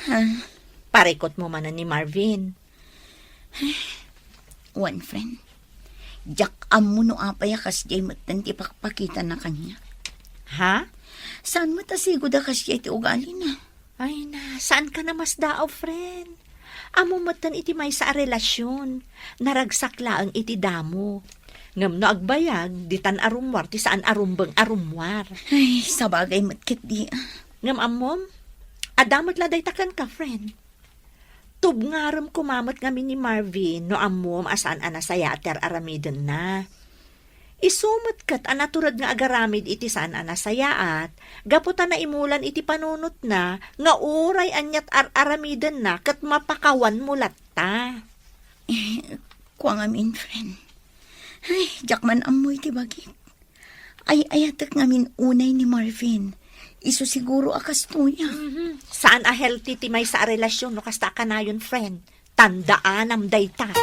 Ha? Parikutmo manen ni Marvin. Wen, friend. Diak ammo no apay a kasdiay metten ti pakpakitana kaniak. Ha? Saan met a sigud a kasdiay ti ugalina. Ay na, saanka a masdaaw, friend? Ammo metten iti maysa a relasion. Naragsak laeng iti damo. Ngem no agbayag, ditan a rummuar ti saan a rumbeng a rummuar. Ay, sabagay met ketdi, a. Ngem ammom, adda met la dayta kenka, friend. Tubngarem koma met ngamin ni Marvin no ammom a saan a nasayaat ti ar-aramidenna. Isu met ket a natured nga agaramid iti saan a nasayaat, gapu ta naimulan iti panunotna nga uray aniat ar-aramidenna ket mapakawanmo latta. Eh, kua ngamin, friend. Ay, diak man ammo iti bagik. Ay-ayatek ngamin unay ni Marvin. Isu siguro a kastoya. Mhm. Saan a healthy ti maysa a relasion no kasta a kanayon, friend. Tandaanam dayta.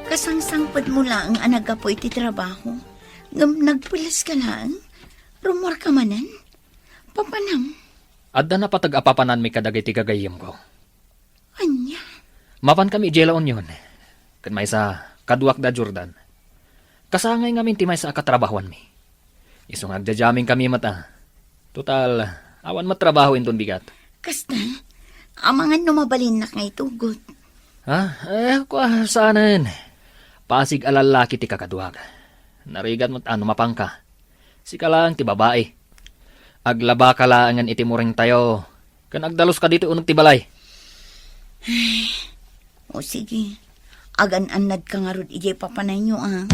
Kasangsangpetmo laeng a naggapu iti trabaho, ngem nagpuleska laeng? Rummuarka manen? Papanam? Adda napateg a papananmi kadagiti gagayyemko. Ania? Mapankami idiay La Union. Ken maysa, kaduak da Jordan. Kasangay ngamin ti maysa a katrabahoanmi. Isu nga agjajammingkami met a. Total, awan met trabaho inton bigat. Kasta, amangan no mabalinnak nga itugot. Ha? Eh, kua, saanen. Pasig a lallaki ti kakaduak. Narigat met a no mapanka. Sika laeng ti babai. Aglabaka laengen iti muringtayo. Ken agdaluska ditoy uneg ti balay. Ay, o sige. Agan-annadka ngarud idiay papanayyo, a.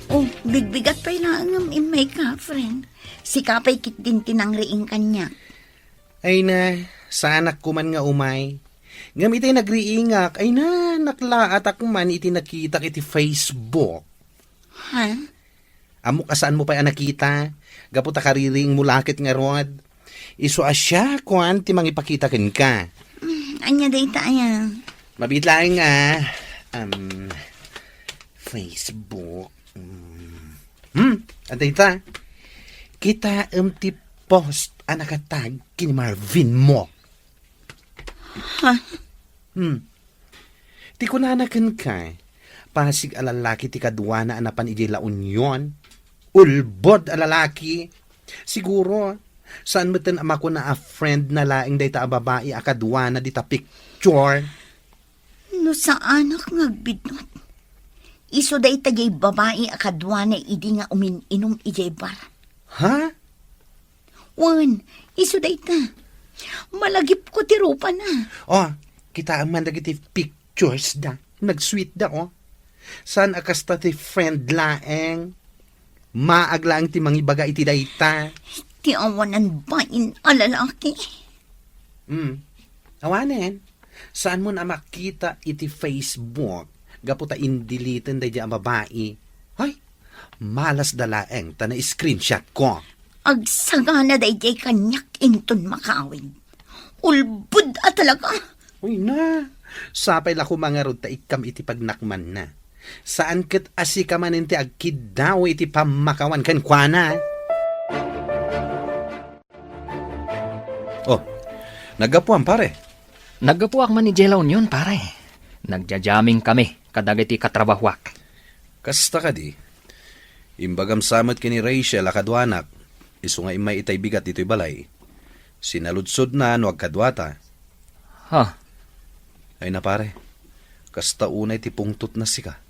Oh, bigbigat pay laeng ngem immayka, friend. Sika pay ketdin ti nangriing kaniak. Ay na, saanak koman nga umay. Ngem itay nagriingak, ay na, naklaatak man iti nakitak iti Facebook. Ha? Ammok a saanmo pay a nakita, gapu ta kaririingmo la ket ngarud. Isu a siak kuan ti mangipakita kenka. Mm, ania dayta aya? Mabiit laeng a, um, Facebook. Mm. Hmm, adda ita. Kitaem ti post a nakatag ken ni Marvin mo. Ha? Hmm. Ti kunana kenka, pasig a lalaki ti kaduana a napan idiay La Union. Ulbod a lalaki. Siguro, saan metten a makuna a friend na laeng dayta a babai a kaduana dita picture? No saanak nga agbidngot, isu dayta jay babai a kaduana idi nga umin-inum idiay bar. Ha? Wen, isu dayta. Malagipko ti rupana. Oh, kitaem man dagiti pictures da. Nag-sweet da, oh. Saan a kasta ti friend laeng? Maag laeng ti mangibaga iti dayta. Ti awanan bain a lalaki. Hmm. Awanen, saanmon a makita iti Facebook gapu ta indeleten daydiay a babai. Hay, malasda laeng ta na-screenshot ko. Agsagana daydiay kaniak inton makawid. Ulbod a talaga. Uy na, sapay la koma ngarud ta ikkam iti pagnakmanna. Saan ket a sika manen ti agkiddaw iti pammakawan kenkuana. Oh, naggapuam, pare? Naggapuak man idiay La Union, pare. Nagja-jamming kami kadagiti katrabahuak. Kasta kadi, imbagam sa met ken ni Rachel a kaduanak, isu nga immay itay bigat ditoy balay. Sinaludsodna no agkaduata. Ha? Ay na, pare, kasta unay ti pungtotna sika.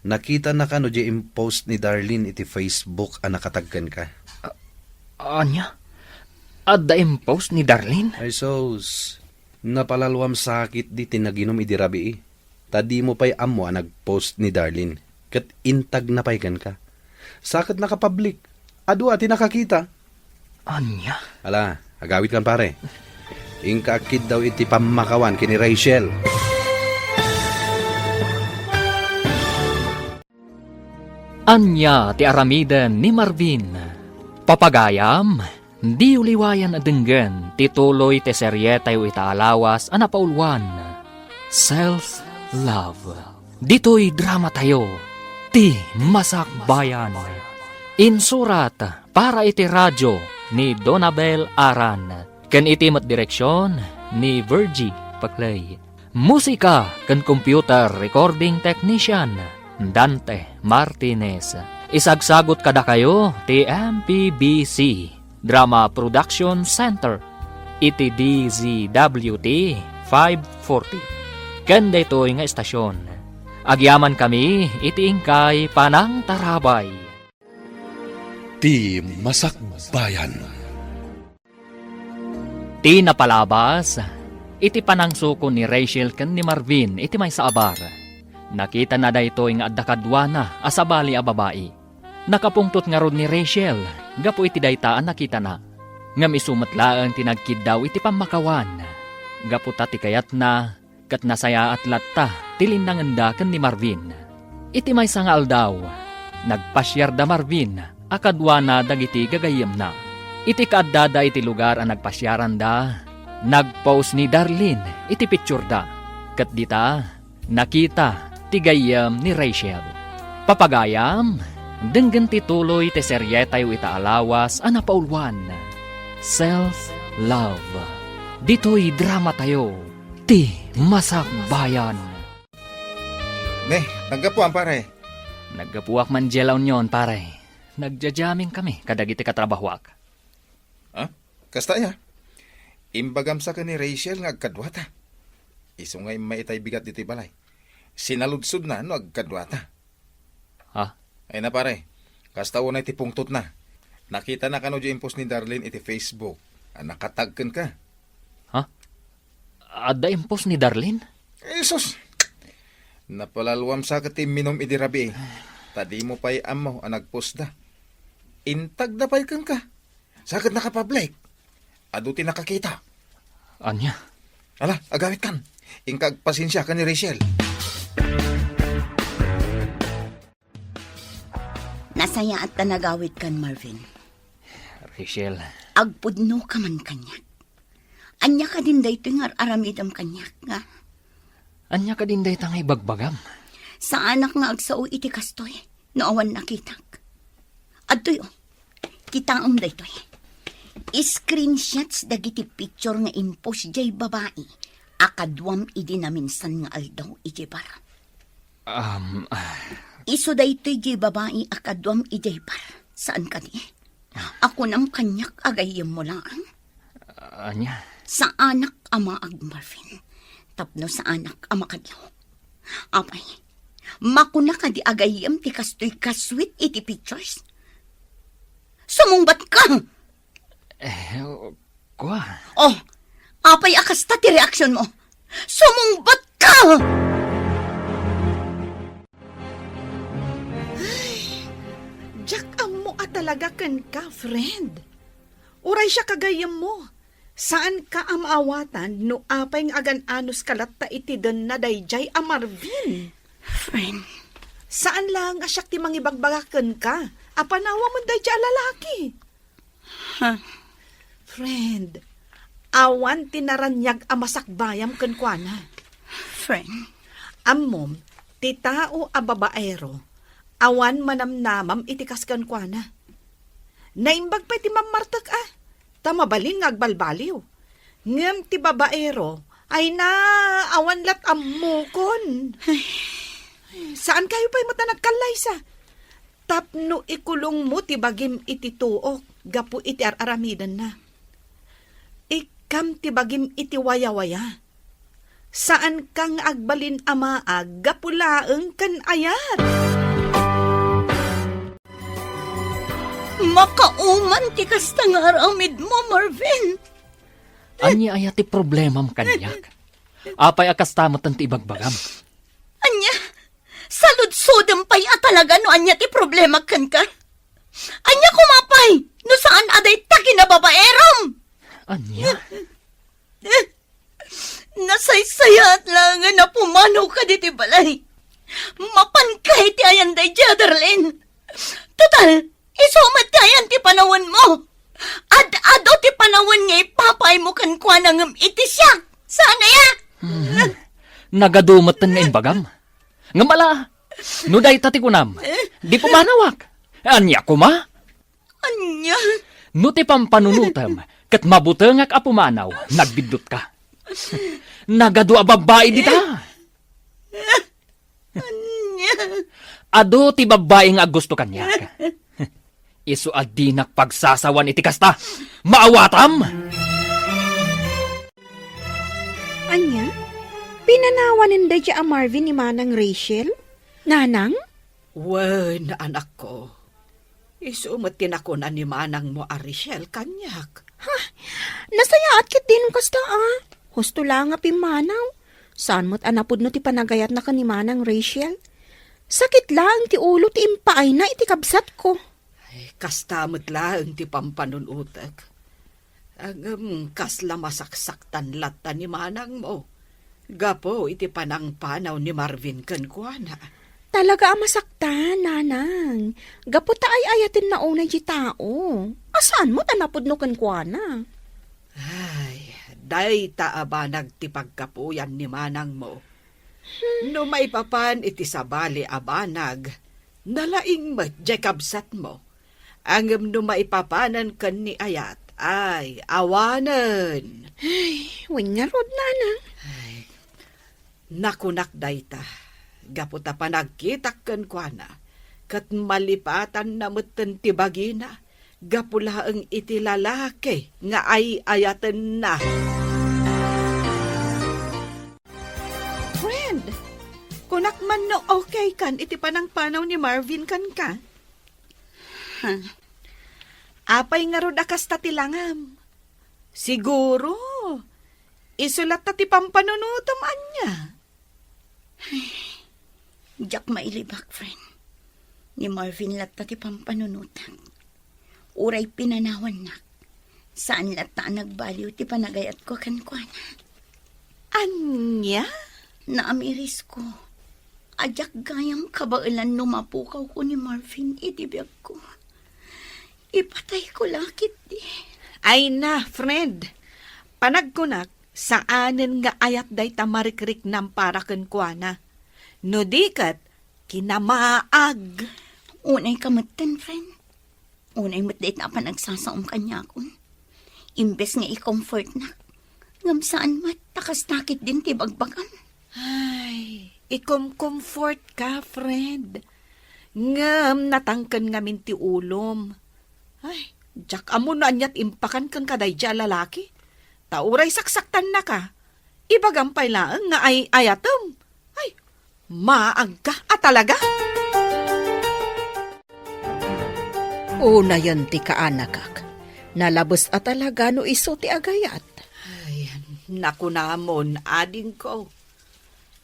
Nakitana kano diay impost ni Darlene iti Facebook a nakatag kenka. A-, ania? Adda impost ni Darlene? Ay sus, napalaluam sakit di ti naginum idi rabii. Ta dimo pay ammo a nagpost ni Darlene, ket intagna pay kenka. Sa ket nakapublic, adu a ti nakakita. Ania? Ala, agawidkan, pare. Inka agkiddaw iti pammakawan ken ni Rachel. Ania ti aramiden ni Marvin? Papagayam, diyo liwayan a denggen ti tuloy ti serietayo ita a lawas a napauluan, Self Love. Ditoy dramatayo, Ti Masakbayan. Insurat para iti radio ni Donabel Aran, ken iti met direksion ni Virgie Paclay. Musika ken computer recording technician, Dante Martinez. Isagsagot kadakayo ti M P B C Drama Production Center iti D Z W T five forty. Ken daytoy nga estasion, agyamankami iti inkay panangtarabay. Ti Masakbayan. Ti napalabas, iti panangsuko ni Rachel ken ni Marvin iti maysa a bar, nakitana daytoy nga adda kaduana a sabali a babai. Nakapungtot ngarud ni Rachel gapu iti dayta a nakitana. Ngem isu met laeng ti nagkiddaw iti pammakawan, gapu ta ti kayatna ket nasayaat latta ti linnangenda ken ni Marvin. Iti maysa nga aldaw, nagpasiar da Marvin a kaduana dagiti gagayyemna. Iti kaaddada iti lugar a nagpasiaranda, nagpost ni Darlene iti pictureda, ket dita, nakita ti gayyem ni Rachel. Papagayam, denggen ti tuloy ti serietayo ita a lawas a napauluan, Self Love. Ditoy dramatayo, Ti Masakbayan. Ne, naggapuam, pare. Naggapuak man diay La Union, pare. Nagja-jamming kami kadagiti katrabahuak. Ha? Kasta aya? Imbagam sa ken ni Rachel nga agkaduata. Isu nga immay itay bigat ditoy balay. Sinaludsodna no agkaduata. Ha? Ay na, pare, kasta unay ti pungtotna. Nakitana kano diay impost ni Darlene iti Facebook a nakatag kenka. Ha? Adda impost ni Darlene? Jesus! Napalaluam sa ket ti imminum idi rabii. Ta dimo pay ammo a nagpostda. Intagda pay kenka. Sa ket nakapublic. Adu ti nakakita. Ania? Ala, agawidkan. Inka agpasensia ken ni Rachel. Nasayaat ta nagawidkan, Marvin. Rachel. Agpudnoka man kaniak. Ania kadin daytoy nga ar-aramidem kaniak, nga? Ania kadin dayta nga ibagbagam? Saanak nga agsao iti kastoy, no awan nakitak. Adtoy, oh. Kitaem daytoy. Screenshots dagiti picture nga impost diay babai a kaduam idi naminsan nga aldaw idiay bar. Um, ah. Isu daytoy diay babai a kaduam idiay bar. Saan kadi? A kunam kaniak a gayyemmo laeng? Ania? Saanak a maag, Marvin. Tapno saanak a makadlaw. Apay, makuna kadi a gayyem ti kastoy kaswit iti pictures? Sumungbat ka! Eh, kua. Oh, apay a kasta ti reaksyon mo? Sumungbat ka! Ay, diak Talaga kenka, friend. Uray siak a gayyemmo. Saanka a maawatan no apay nga agan-anos ka latta iti denna daydiay a Marvin. Friend. Saan laeng a siak ti mangibagbaga kenka a panawam daydiay a lalaki. Ha? Friend, awan ti naraniag a masakbayam kenkuana. Friend. Ammom, ti tao a babaero, awan manamnamam iti kas kenkuana. Naimbag pay ti mammartek a, ta mabalin nga agbalbaliw. Ngem ti babaero, ay na, awan lat ammokon. Ay. Saan kayo pay met a nagkallaysa? Tapno ikulongmo ti bagim iti tuok gapu iti ar-aramidenna. Ikkam ti bagim iti wayawaya. Saanka nga agbalin a maag gapu laeng ken ayat. Makauman ti kasta nga aramidmo, Marvin. Ania aya ti problemam kaniak? Apay a kasta met ti ibagbagam? Ania? Saludsodem pay a talaga no ania ti problema kenka? Ania koma pay no saan a dayta kinababaeram? Ania? Eh, nasaysayaat laengen a pumanaw ka diti balay. Mapanka iti ayan daydiay a Darlene. Total, isu met ti ayan ti panawenmo. Ad-adu ti panawen nga ipapaaymo kenkuana ngem iti siak. Saan aya? Mhm. Nagadu metten nga imbagam. Ngem ala, no dayta ti kunam, di pumanawak. Ania koma? Ania? No ti pampanunotem ket mabutengak a pumanaw, nagbiddutka. Nagadu a babbai dita. Ania? Adu ti babbai nga aggusto kaniak. Isu a dinak pagsasawan iti kasta. Maawatam! Ania? Pinanawanen daydiay a Marvin ni Manang Rachel? Nanang? Wen, anakko. Isu met ti nakuna ni manangmo a Rachel kaniak. Ha? Nasayaat ketdi no kasta a. Husto la nga pimmanaw. Saan met a napudno ti panagayatna ken ni Manang Rachel. Sakit laeng ti ulo ti impaayna iti kabsatko. Ay, kasta met laeng ti pampanunotek. Ngem kasla masaksaktan latta ni manangmo gapu iti panangpanaw ni Marvin kenkuana. Talaga a masaktan, nanang. Gapu ta ay-ayatenna unay ti tao. A saan met a napudno kenkuana? Ay, dayta a banag ti paggapuyan ni manangmo. No maipapan iti sabali a banag, nalaing met diay kabsatmo. Ngem no maipapanen ken ni ayat, ay, awanen. Ay, wen ngarud, nanang. Ay, nakunak dayta, gapu ta panagkitak kenkuana, ket malipatanna metten ti bagina, gapu laeng iti lalaki nga ay-ayatenna. Friend, kunak man no okay kan iti panangpanaw ni Marvin kenka? Ha? Apay ngarud a kasta ti langam? Siguro, isu latta ti pampanunotem ania? Ay, diak mailibak, friend. Ni Marvin latta ti pampanunotak. Uray pinanawannak, saan latta a nagbaliw ti panagayatko kenkuana. Ania? Naamirisko a diak gayam kabaelan no mapukawko ni Marvin iti biagko. Ipatayko la ketdi. Ay na, friend. Panagkunak, saanen nga ayat dayta marikriknam para kenkuana. No di ket, kinamaag. Unay ka metten, friend. Unay met dayta a panagsasaom kaniakon. Imbes nga i-comfortnak, ngem saan met, ta kasta ketdin ti bagbagam. Ay, ikom-comfort ka, friend. Ngem natangken ngamin ti ulom. Ay, diak ammo no aniat impakan kenka daydiay a lalaki. Ta uray saksaktannaka, ibagam pay laeng nga ay-ayatem. Ay, maagka a talaga. Unayen ti kaanakak. Nalabes a talaga no isu ti agayat. Ay, nakunamon, adingko.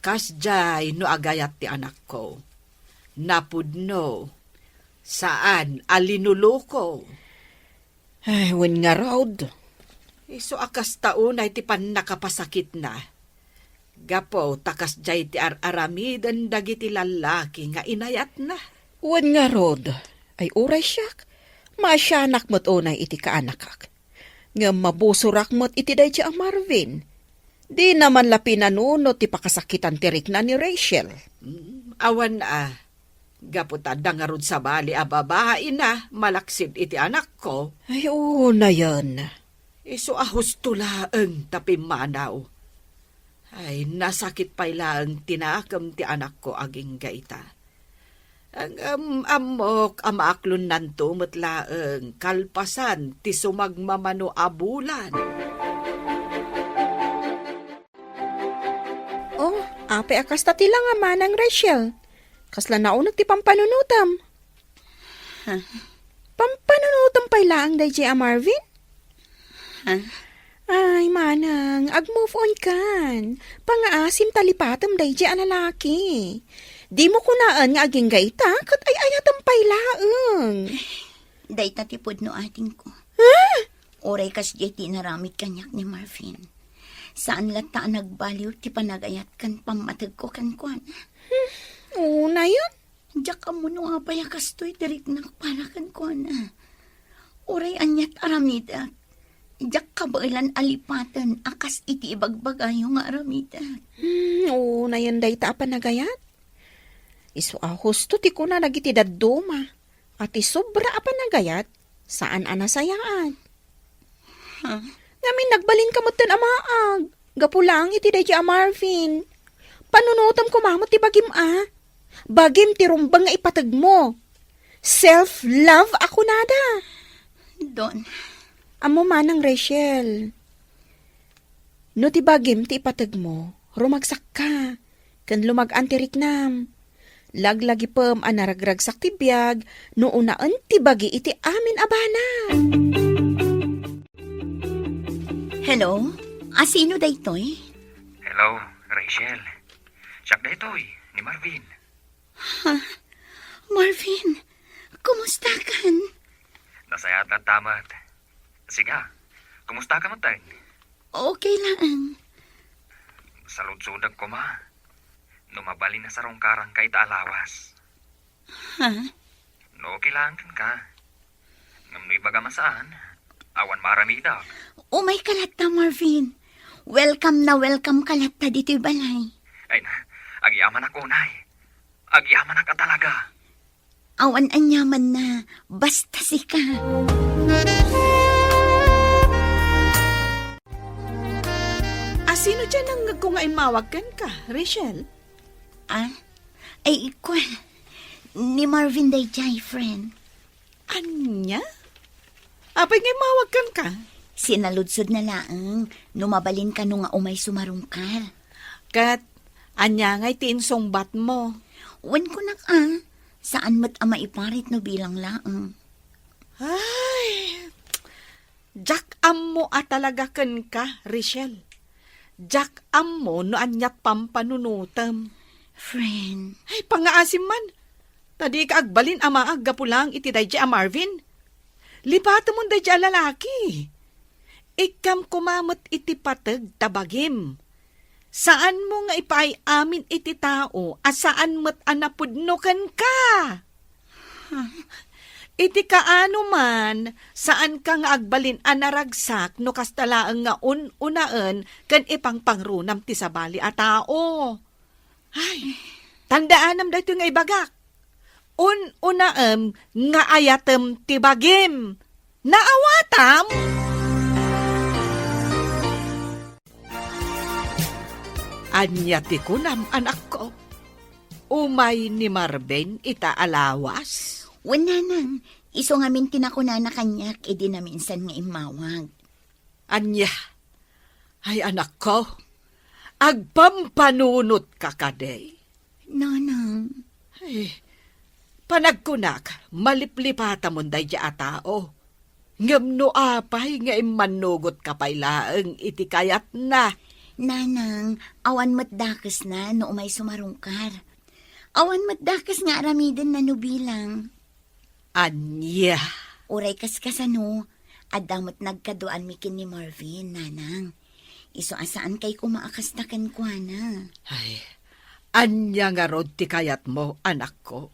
Kasdiay no agayat ti anakko. Napudno. Saan a linuluko. Ay, wen ngarud. Isu a kasta unay ti pannakapasakitna. Gapu ta kasdiay ti ar-aramiden dagiti lallaki nga inayatna. Wen ngarud, ay uray siak, maasianak met unay iti kaanakak. Ngem mabusorak met iti daydi a Marvin. Dina man la pinanunot ti pakasakitan ti rikna ni Rachel. Mm, awan a. Gapu ta adda ngarud sabali a babaina malaksid iti anakko. Ay, unayen. Isu a husto laeng ta pimmanaw. Ay, nasakit pay laeng ti nakem ti anakko agingga ita. Ngem ammok a maaklonnanto met laeng kalpasan ti sumagmamano a bulan. Oh, apay a kasta ti langa, Manang Rachel? Kasla nauneg ti pampanunotam? Huh? Pampanunotam pay laeng daydi a Marvin? Huh? Ay, Manang, ag-move on kan. Pangaasim ta lipatem daydi a lalaki. Dimo kunaen nga agingga ita, ket ay-ayatem pay laeng. Dayta ti pudno, adingko. Huh? Uray kasdiay ti inaramid kaniak ni Marvin. Saan latta a nagbaliw ti panagayat ken pammategko kenkuana. Hmm, unayen. Diak ammo no apay a kastoy ti riknak para kenkuana. Uray aniat aramidek, diak kabaelan a lipaten a kas iti ibagbagayo nga aramidek. Hmm, unayen dayta a panagayat. Isu a husto ti kuna dagiti dadduma a ti sobra a panagayat, saan a nasayaat. Huh? Ngamin nagbalinka metten a maag, gapu laeng iti daydi a Marvin. Panunotem koma met ti bagim a. Bagim ti rumbeng nga ipategmo. Self-love a kunada. Don. Ammo manang Rachel. No ti bagim ti ipategmo, rumagsakka, ken lumag-an ti riknam. Laglagipem a naragragsak ti biag no unaen ti bagi iti amin a banag. Hello? Asino daytoy? Hello, Rachel. Siak daytoy, ni Marvin. Ha? Marvin, kumusta kan? Nasayaat latta met. Siga, kumusta ka met? Okay laeng. Saludsodek koma no mabalin a sarungkaranka ita a lawas. Ha? No okay laeng kenka. Ngem no ibagam a saan, awan maaramidak. Umayka latta, Marvin. Welcome na welcome ka latta ditoy balay. Ay na, agyamanak unay. Agyamanak a talaga. Awan aniamanna, basta sika. Asino diay nangngegko nga immawag kenka, Rachel? Ah? Ay, ikwa. Ni Marvin daydiay, friend. Ania? Apay nga immawag kenka? Sinaludsodna laeng no mabalin kano nga umay sumarungkar. Ket ania ngay ti insungbatmo? Wen kunak a, saan met a maiparit no bilang laeng. Ay, diak ammo a talaga kenka, Rachel. Diak ammo no aniat pampanunotem. Friend. Ay, pangaasim man. Ta dika agbalin a maag gapu laeng iti daydiay a Marvin. Lipatemon daydiay a lalaki. Ikkam koma met iti pateg ta bagim. Saanmo nga ipaay amin iti tao a saan met a napudno kenka. Iti kaano man, saanka nga agbalin a naragsak no kasta laeng nga un-unaen ken ipangpangrunam ti sabali a tao. Ay, tandaanam daytoy nga ibagak. Un-unaem nga ayatem ti bagim. Naawatam? Ania ti kunam, anakko? Umay ni Marvin ita a lawas? Wen, nanang, isu ngamin ti nakunana kaniak idi naminsan nga immawag. Ania? Ay, anakko, agpampanunotka kadi? Nanang. Ay, panagkunak, maliplipatamon daydiay a tao. Ngem no apay nga immannugotka pay laeng iti kayatna? Nanang, awan met dakesna no umay sumarungkar. Awan met dakes nga aramidenna no bilang. Ania? Uray kaskasano, adda met nagkaduaanmi ken ni Marvin, nanang. Isu a saankay koma a kasta kenkuana. Ay, ania ngarud ti kayatmo, anakko?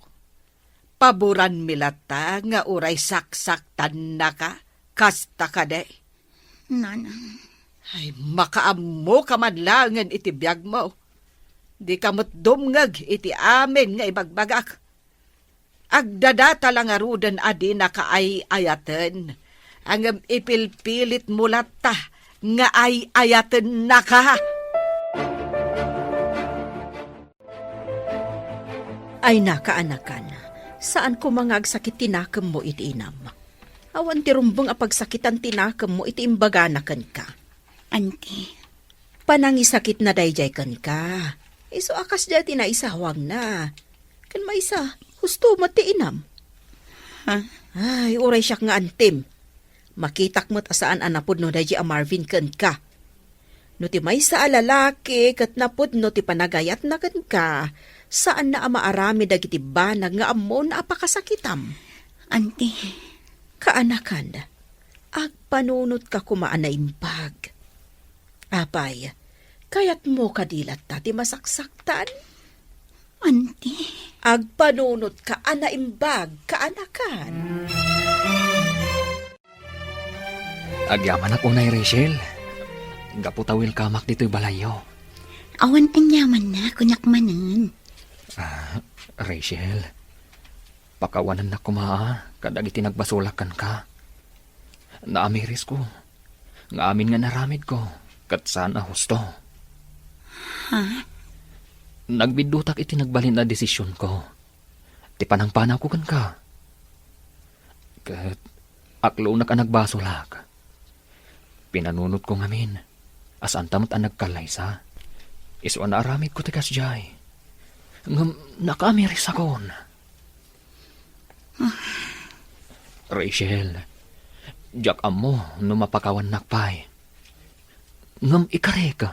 Paboranmi latta nga uray saksaktannaka, kasta kadi? Nanang. Ay, makaammoka man laengen iti biagmo. Dika met dumngeg iti amin nga ibagbagak. Agdadata la ngaruden a dinaka ay-ayaten, ngem ipilpilitmo latta nga ay-ayatennaka. Ay, nakaanakan, saan koma nga agsakit ti nakemmo iti inam. Awan ti rumbeng a pagsakitan ti nakemmo iti imbagana kenka. Anti. Panangisakitna daydiay kenka. Isu a kasdiay ti naisawangna. Ken maysa, husto met ti inam. Ha? Ay, uray siak nga antim. Makitak met a saan a napudno daydiay a Marvin kenka. No ti maysa a lalaki ket napudno ti panagayatna kenka, saanna a maaramid dagiti banag nga ammona a pakasakitam. Anti. Kaanakan, agpanunotka koma a naimbag. Apay, kayatmo kadi latta ti masaksaktan? Anti. Agpanunotka a naimbag, kaanakan. Agyamanak unay, Rachel. Gapu ta welcomeak ditoy balayyo. Awan aniamanna, kuniak manen. Ah, Rachel, pakawanennak koma a kadagiti nagbasolak kenka. Naamirisko nga amin nga inaramidko ket saan a husto. Ha? Nagbiddutak iti nagbalin a desisionko, ti panangpanawko kenka. Ket aklonak a nagbasolak. Pinanunotko ngamin a saanta met a nagkallaysa. Isu a naaramidko ti kasdiay. Ngem nakaamirisakon. Rachel, diak ammo no mapakawannak pay. Ngem ikarek,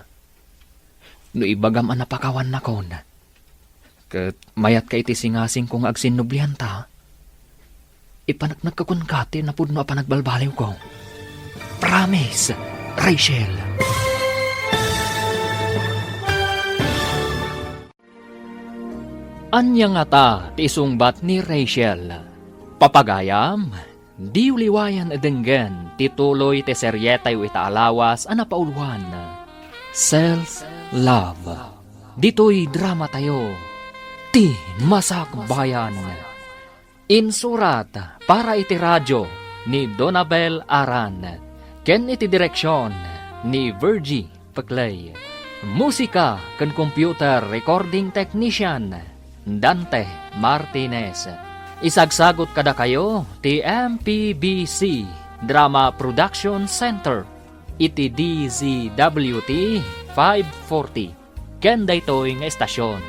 no ibagam a napakawannakon, ket mayatka iti singasingko nga agsinnublianta, ipaneknekko kenka ti napudno a panagbalbaliwko. Promise, Rachel. Ania ngata ti isungbat ni Rachel? Papagayam, diyo liwayan a denggen ti tuloy ti serietayo ita a lawas a napauluan, Self Love. Ditoy dramatayo, Ti Masakbayan. Insurat para iti radio ni Donabel Aran, ken iti direksion ni Virgie Peclay. Musika ken computer recording technician, Dante Martinez. Isagsagut kadakayo ti M P B C Drama Production Center iti D Z W T five forty ken daytoy nga estasion.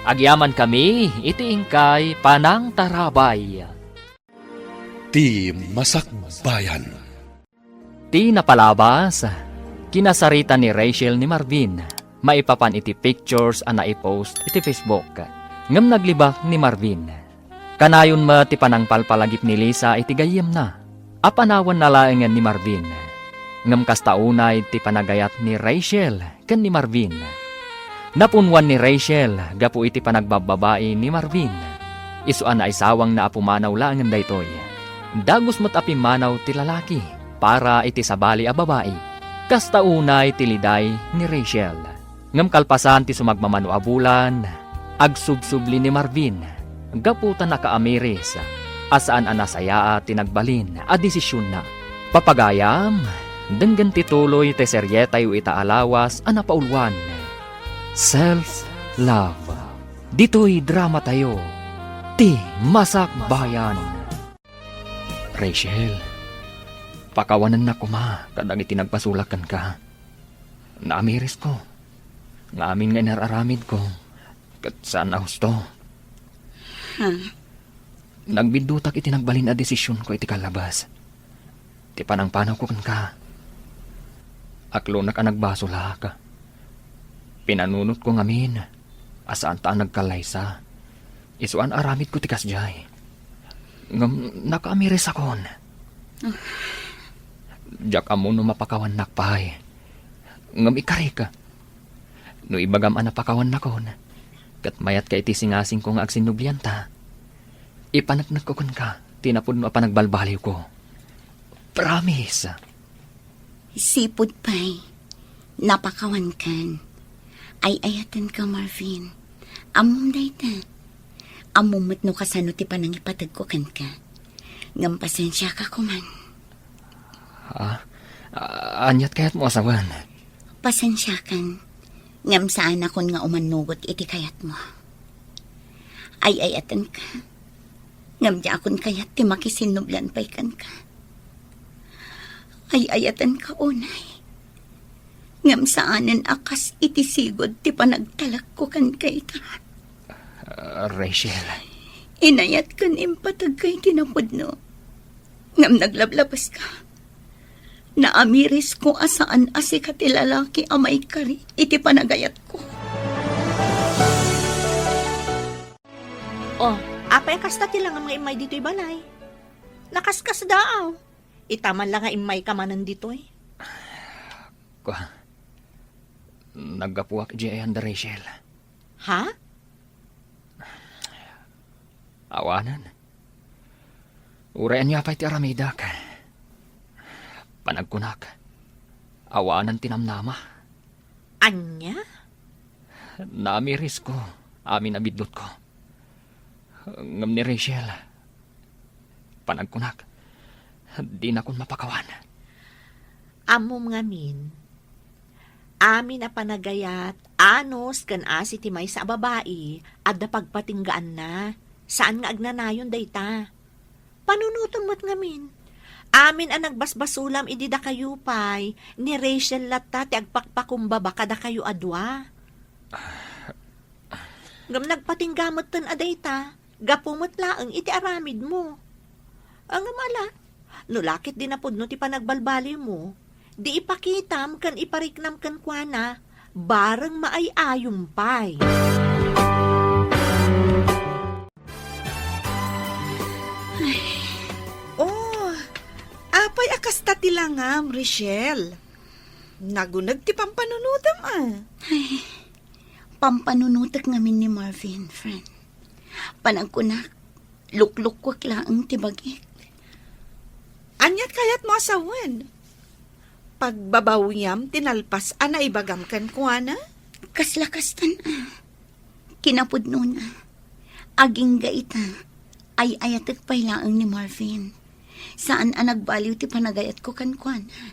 Agyamankami iti inkay panangtarabay. Ti Masakbayan. Ti napalabas, kinasarita ni Rachel ni Marvin maipapan iti pictures a naipost iti Facebook. Ngem naglibak ni Marvin. Kanayon met ti panangpalpalagip ni Lisa iti gayyemna. Apanawanna laengen ni Marvin. Ngem kasta unay ti panagayat ni Rachel ken ni Marvin. Napunwan ni Rachel gapu iti panagbabbabai ni Marvin. Isu a naisawangna a pumanaw laengen daytoy. Dagus met a pimmanaw ti lalaki para iti sabali a babai. Kasta unay ti liday ni Rachel. Ngem kalpasan ti sumagmamano a bulan, agsubsubli ni Marvin gapu ta nakaamiris a saan a nasayaat ti nagbalin a desisionna. Papagayam, denggen ti tuloy ti serietayo ita a lawas a napauluan, Self Love. Ditoy dramatayo, Ti Masakbayan. Rachel, pakawanennak koma kadagiti nagbasolak kenka. Naamirisko nga amin nga inar-aramidko ket saan a husto. Ha? Nagbiddutak iti nagbalin a desisionko iti kallabas. Ti panangpanawko kenka. Aklonak a nagbasolak. Pinanunotko ngamin a saanta a nagkallaysa. Isu a naaramidko ti kasdiay. Ngem nakaamirisakon. Ah. Diak ammo no mapakawannak pay. Ngem ikarik, no ibagam a napakawannakon, ket mayatka iti singasingko nga agsinnublianta, ipaneknekko kenka ti napudno a panagbalbaliwko. Promise. Sipud pay, napakawankan. Ay-ayatenka, Marvin. Ammom dayta. Ammom met no kasano ti panangipategko kenka. Ngem pasensiaka koman. Ah, ah, aniat kayatmo a sawen? Pasensiakan. Ngem saanakon nga umannugot iti kayatmo. Ay-ayatenka. Ngem diakon kayat ti makisinnublian pay kenka. Ay-ayatenka unay. Ngem saanen a kas iti sigud ti panagtalekko kenka ita. Ah, Rachel. Inayat ken impategka iti napudno. Ngem naglablabaska. Naamirisko a saan a sika ti lalaki a maikari iti panagayatko. Oh, apay a kasta ti langam nga immay ditoy balay? Nakaskasdaaw. Ita man la nga immayka manen ditoy. Kua, naggapuak idiay ayan da Rachel. Ha? Awanen. Uray ania pay ti aramidek. Panagkunak, awanen ti namnama. Ania? Naamirisko amin a biddutko. Ngem ni Rachel, panagkunak, dinakon mapakawan. Ammom ngamin, amin a panagayat, anus ken asi ti maysa a babai, adda pagpatinggaanna, saan nga agnanayon dayta. Panunotem met ngamin. Amin a nagbasbasulam idi dakayo pay, ni Rachel latta ti agpakpakumbaba kadakayo a dua. Ngem nagpatingga metten a dayta, gapu met laeng iti aramidmo. Ngem ala, no la ket di napudno ti panagbalbaliwmo, di ipakitam ken ipariknam kenkuana, bareng maay-ayom pay. Oh, apay a kasta ti langam, Rachel? Naguneg ti pampanunotem, a. Ay, pampanunotek ngamin ni Marvin, friend. Panagkunak, luklukkok laeng ti bagik. Aniat kayatmo a sawen? Pagbabawiam ti nalpas a naibagam kenkuana? Kasla kastan, a. Kinapudnona, agingga ita, ay-ayatek pay laeng ni Marvin. Saan a nagbaliw ti panagayatko kenkuana.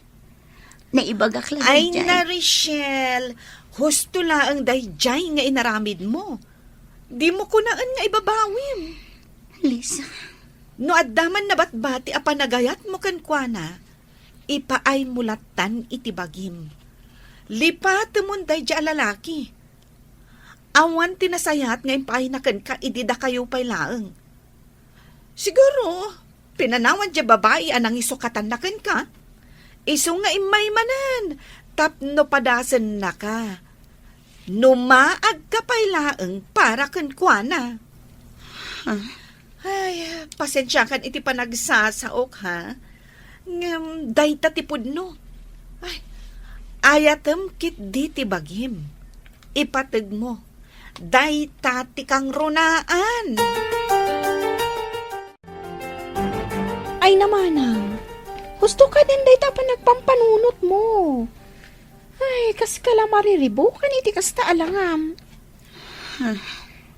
Naibagak la Ay, daydiay. Na, Rachel, husto laeng daydiay nga inaramidmo. Dimo kunaen nga ibabawim. Lisa. No adda man nabatbati a panagayatmo kenkuana, ipaaymo lattan iti bagim. Lipatemon daydiay a lalaki. Awan ti nasayaat nga impaayna kenka idi dakayo pay laeng. Siguro, pinanawan diay babai a nangisukatanna kenka. Isu nga immay manen tapno padasennaka. No maagka pay laeng para kenkuana. Huh? Ay, pasensiakan iti panagsasaok, ha? Ngem dayta ti pudno. Ay, ayatem ketdi ti bagim. Ipategmo. Dayta ti kangrunaan. Ay, namanang. Husto ka din dayta a panagpampanunotmo. Ay, kaska la mariribukan iti kasta a langam.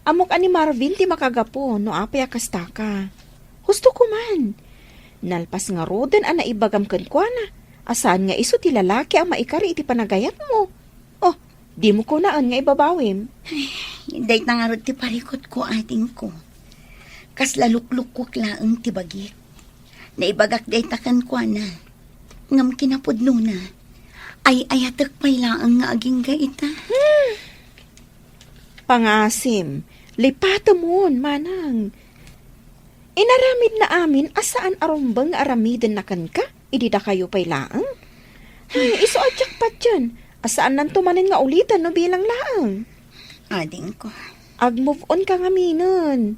Ammok a ni Marvin ti makagapu no apay a kastaka. Husto ko man. Nalpas ngaruden a naibagam kenkuana a saan nga isu ti lalaki a maikari iti panagayatmo. Oh, dimo kunaen nga ibabawim. Ay, dayta ngarud ti parikutko, adingko. Kasla luklukkok laeng ti bagik. Naibagak dayta kenkuana. Ngem kinapudnona, ay-ayatek pay laeng nga agingga ita. Hmm. Pangasim, lipatemon, manang. Inaramidna amin a saan a rumbeng nga aramidenna kenka idi dakayo pay laeng. Ay, isu a diak patien a saannanto manen nga uliten no bilang laeng. Adingko. Ag-move on ka ngaminen.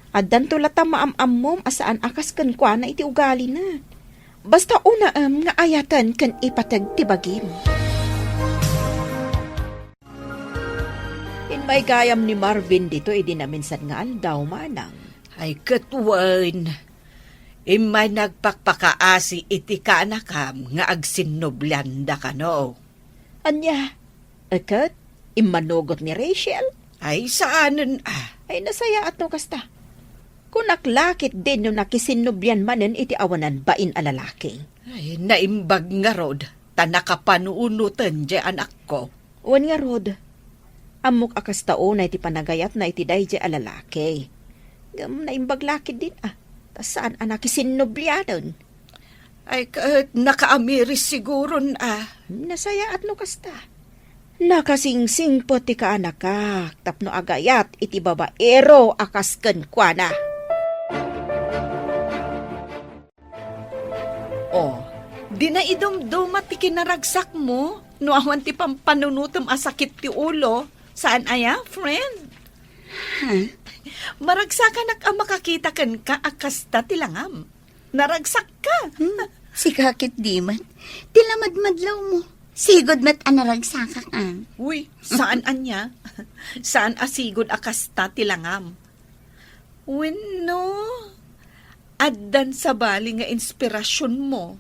Addanto latta maam-ammom a saan a kas kenkuana iti ugalina. Basta unaem nga ayaten ken ipateg ti bagim. Immay gayam ni Marvin dito idi naminsan nga aldaw, manang. Ay, ket wen, immay nagpakpakaasi iti kaanakam nga agsinnublianda kano. Ania? Ket, immanugot ni Rachel? Ay, saanen a. Ay, nasayaat no kasta. Kunak la ketdin no nakisinnublian manen iti awanan bain a lalaki. Ay, naimbag ngarud, ta nakapanunoten diay anakko. Wen ngarud, ammok a kasta unay ti panagayatna iti daydiay a lalaki. Ngem naimbag la ketdin a, ta saan a nakisinnublianen. Ay, ket nakaamiris siguron a. Nasayaat no kasta. Nakasingsingpet ti kaanakak tapno agayat iti babaero a kas kenkuana. Oh, di na idumduma ti kinaragsakmo no awan ti pampanunotem a sakit ti ulo. Saan aya, friend? Ha? Maragsakanak a makakita kenka a kasta ti langam. Naragsakka. Hmm, sika ketdi met. Ti lamadmadlawmo. Sigud met a naragsakak, a. Uy, saan ania? Saan a sigud a kasta ti langam? Wenno, addan sabali nga inspirasionmo?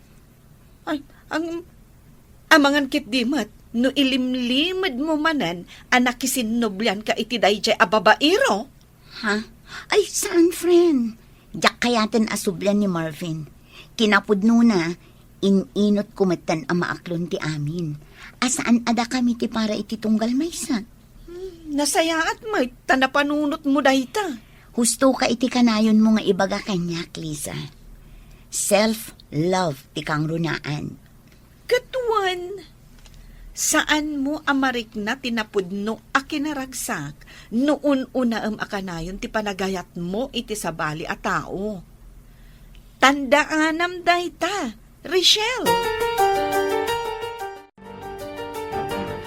Ay, ang, amangan ketdi met, no ilimlimedmo manen a nakisinnublianka iti daydiay a babaero? Ha? Ay, saan, friend? Diak kayaten a sublian ni Marvin. Kinapudnona, in-inotko metten a maaklon ti amin. A saan a dakami ti para iti tunggal maysa. Hmm, nasayaat met ta napanunotmo dayta. Husto ka iti kanayonmo nga ibaga kaniak, Lisa. Self-love ti kangrunaan. Ket wen, saanmo a marikna ti napudno a kinaragsak no un-unaem a kanayon ti panagayatmo iti sabali a tao. Tandaanam dayta, Rachel.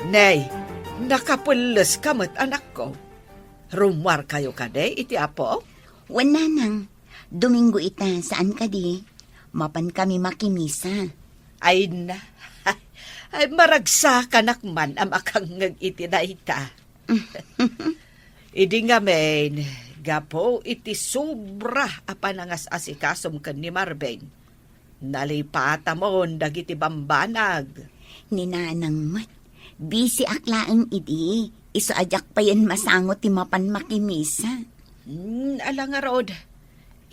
Nay, nakapelleska met, anakko. Rummuarkayo kadi iti Apo? Wen, nanang. Domingo ita, saan kadi? Mapan kami makimisa. Ay na. Ay, maragsakanak man a makangngeg iti dayta. Idi ngamin, gapu iti sobra a panangas-asikasom ken ni Marvin, nalipatamon dagiti bambanag. Ni nanang met, bisiak laeng idi, isu a diak payen masango ti mapan makimisa. Hmm, ala ngarud,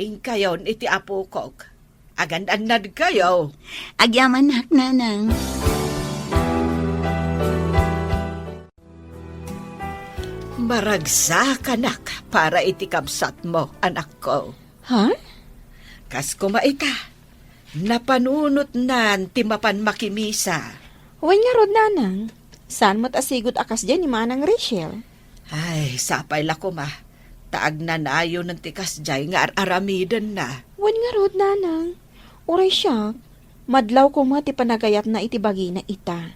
inkayon iti apokok. Agan-annadkayo. Agyamanak, nanang. Maragsakanak para iti kabsatmo, anakko. Ha? Kas koma ita, napanunotnan ti mapan makimisa. Wen ngarud, nanang. Saan met a sigud a kasdiay ni Manang Rachel? Ay, sapay la koma, ta agnanayonen ti kasdiay nga ar-aramidenna. Wen ngarud, nanang. Uray siak, madlaw koma ti panagayatna iti bagina ita.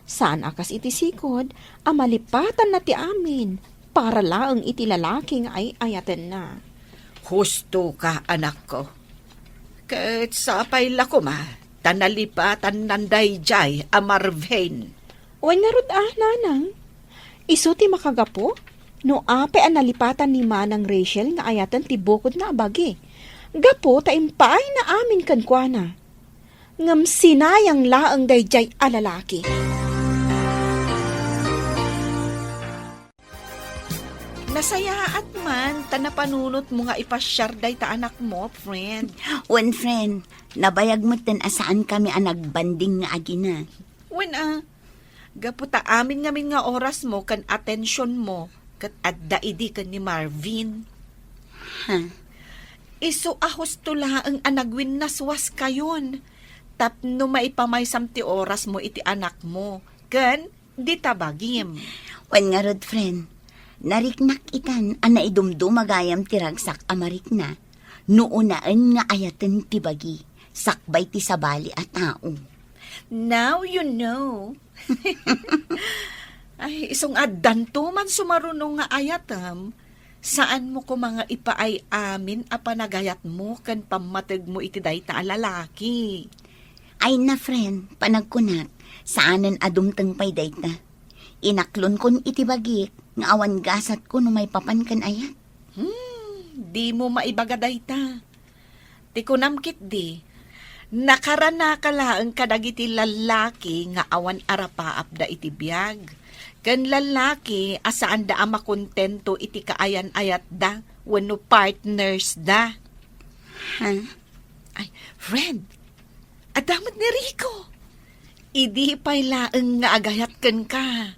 Saan a kas iti sigud a malipatanna ti amin para laeng iti lalaki nga ay-ayatenna. Husto ka, anakko. Ket sapay la koma, ta nalipatannan daydiay a Marvin. Wen ngarud a, nanang. Isu ti makagapu no apay a nalipatan ni Manang Rachel nga ayaten ti bukodna a bagi. Gapu ta impaayna amin kenkuana. Ngem sinayang laeng daydiay a lalaki. Nasayaat man ta napanunotmo nga ipasiar dayta anakmo, friend. Wen, friend, nabayag metten a saan kami a nagbanding nga agina. Wen a, gapu ta amin ngamin nga orasmo ken atensionmo ket adda idi ken ni Marvin. Ha? Isu a husto laeng a nagwinnaswaskayon tapno maipamaysam ti orasmo iti anakmo ken dita bagim. Wen ngarud, friend, nariknak itan a naidumduma gayam ti ragsak a marikna no unaen nga ayaten ti bagi sakbay ti sabali a tao. Now you know. Ay, isung addanto man sumaruno nga ayatem, Saanmo koma nga ipaay amin a panagayatmo ken pammategmo iti dayta a lalaki. Ay na, friend, panagkunak, saanen a dumteng pay dayta. Inaklonkon iti bagik nga awan gasatko no maipapan ken ayat. Hmm, dimo maibaga dayta. Ti kunam ketdi, nakaranaka laeng kadagiti lallaki nga awan arapaapda iti biag, ken lallaki a saanda a makontento iti kaayan-ayatda wenno partnersda. Ha? Ay, friend, adda met ni Rico. Idi pay laeng nga agayat kenka.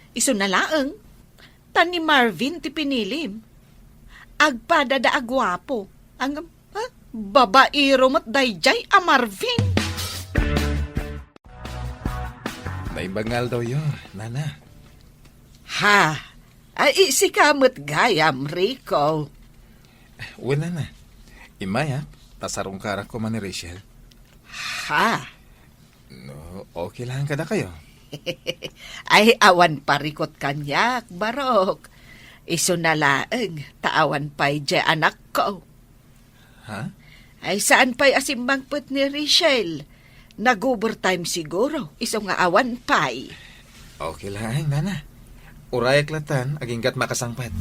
Isuna laeng, ta ni Marvin ti pinilim. Agpadada a guapo. Ang, ha? Babaero met daydiay a Marvin. Naimbag nga aldawyo, nana. Ha? Ay, sika met gayam, Rico. Wen, nana. Immayak, ta sarungkarak koma ni Rachel. Ha? No, okay lang kadakayo. Ay, awan parikot kaniak, Barok. Isuna laeng, ta awan pay diay anakko. Ha? Ay, saan pay a simmangpet ni Rachel? Nag-overtime siguro, isu nga awan pay. Okay lang, nana. Urayak latan, aginggat makasangpet.